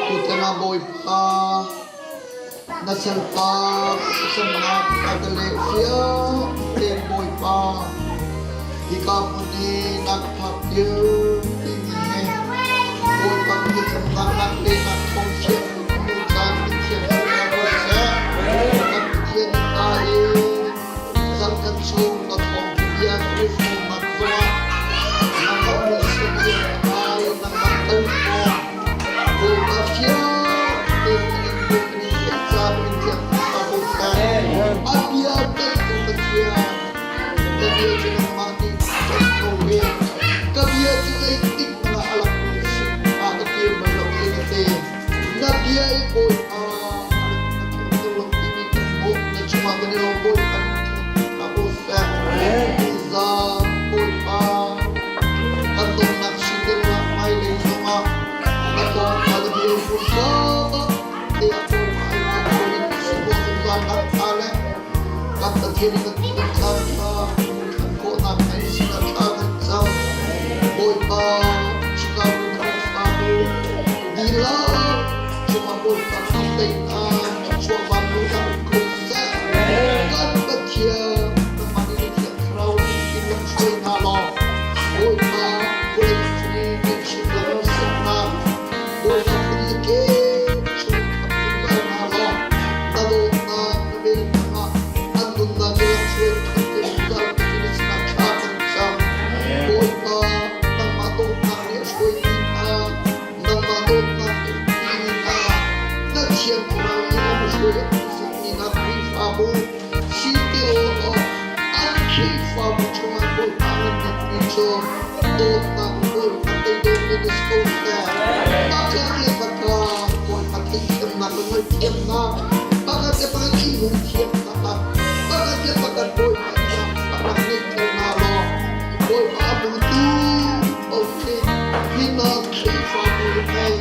Tutan ah Bawipa, na salpa ka thlacamnak a ka leh fiang tein Bawipa, hika hmun i na ka phaktir timi he Bawipa ka thlacamnak nak lehnak thawng fiang in caan min thiang sinah ruat seh. Kan Pathian hna i zarkhat chung na thawngṭha bia kan i hrawmnak zongah nangmah muisam in ai nangmah kan hmuh. Bawipa fiang tein kan in hmuh kan in theih caah min thiang hna ko seh. A bia daihtu Pathian, ka bia cu nangmah nih ceih ko ve. Ka bia cu zeitik hmanh ah a lakmi sin ah ka kir bal lo ti na ti. Na bia i Bawipa na thiam lo timi kan hmuh. Na cungah kan i lawm Bawipa na ko seh. Tuzaan Bawipa kan donnak sindelnak hmailei zongah na thawngtha na bia hmun tiah Bawipa in kan kawl in si khawh zungzal nakhnga le kan Pathian in kan caan kha kan khawhnak ngai sinah thla kan cam. Bawipa Chicago Khrihfabu dihlak cungah Bawipa kan teinak thluachuah vanluhnak um ko seh. Kan Pathian nangmah nih na Thiang Thlarau in in lam hruai hna law Bawipa vawlei cung i ngaihchihnak harsatnak Bawipa phun le ke chung khamh zungzal hna law na dawtnak na vel hmangah an nunnak i lamhruai khamh zungzal Pathian sinah thla kan cam. Bawipa nangmah dawtnak nih a hruaimi hna, nangmah dawtnak nih a ummi hna, na Thiang Thlarau nih a hruai a zummi hna Khrihfabu si ti awk an Khrihfabu chungah Bawipa ngan bikmi cu dawtnak Bawipa teidawtmi na si ko seh. Pakhat le pakhat Bawipa theihthiamnak le ngaihthiamnak, pakhat le pakhat i hmuhthiamnak, pakhat le pakhat Bawipa i zaangfahnak ngeihter hna law Bawipa a hmutu paoh nih hi hna Khrihfabu hei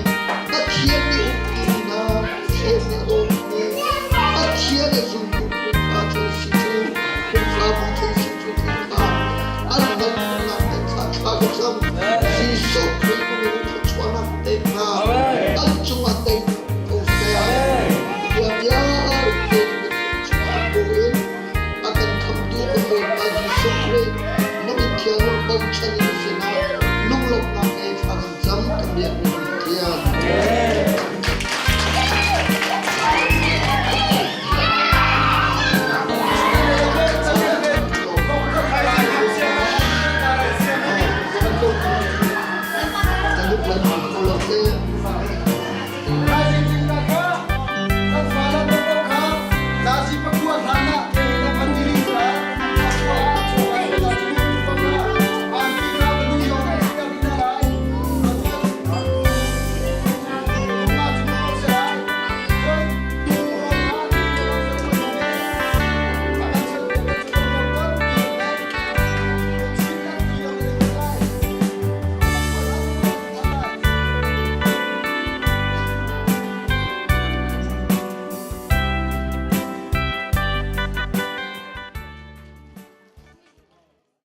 Pathian nih umpi hna, Pathian nih a dawtmi, Pathian a zumtu Khrihfa cu an si cu, Khrihfabu cu an si cu ti kha an hngalhnak te kha thla ka cam. Jesuh Khrih min in thluachuahnak pek hna, an cungah tei ko seh. Bia vialte cungah buin a kan khamtu kan Bawipa Jesuh Khrih na min thiang bochan in sinah lunglawmhnak he thla kan cam kan biakmi Pathian.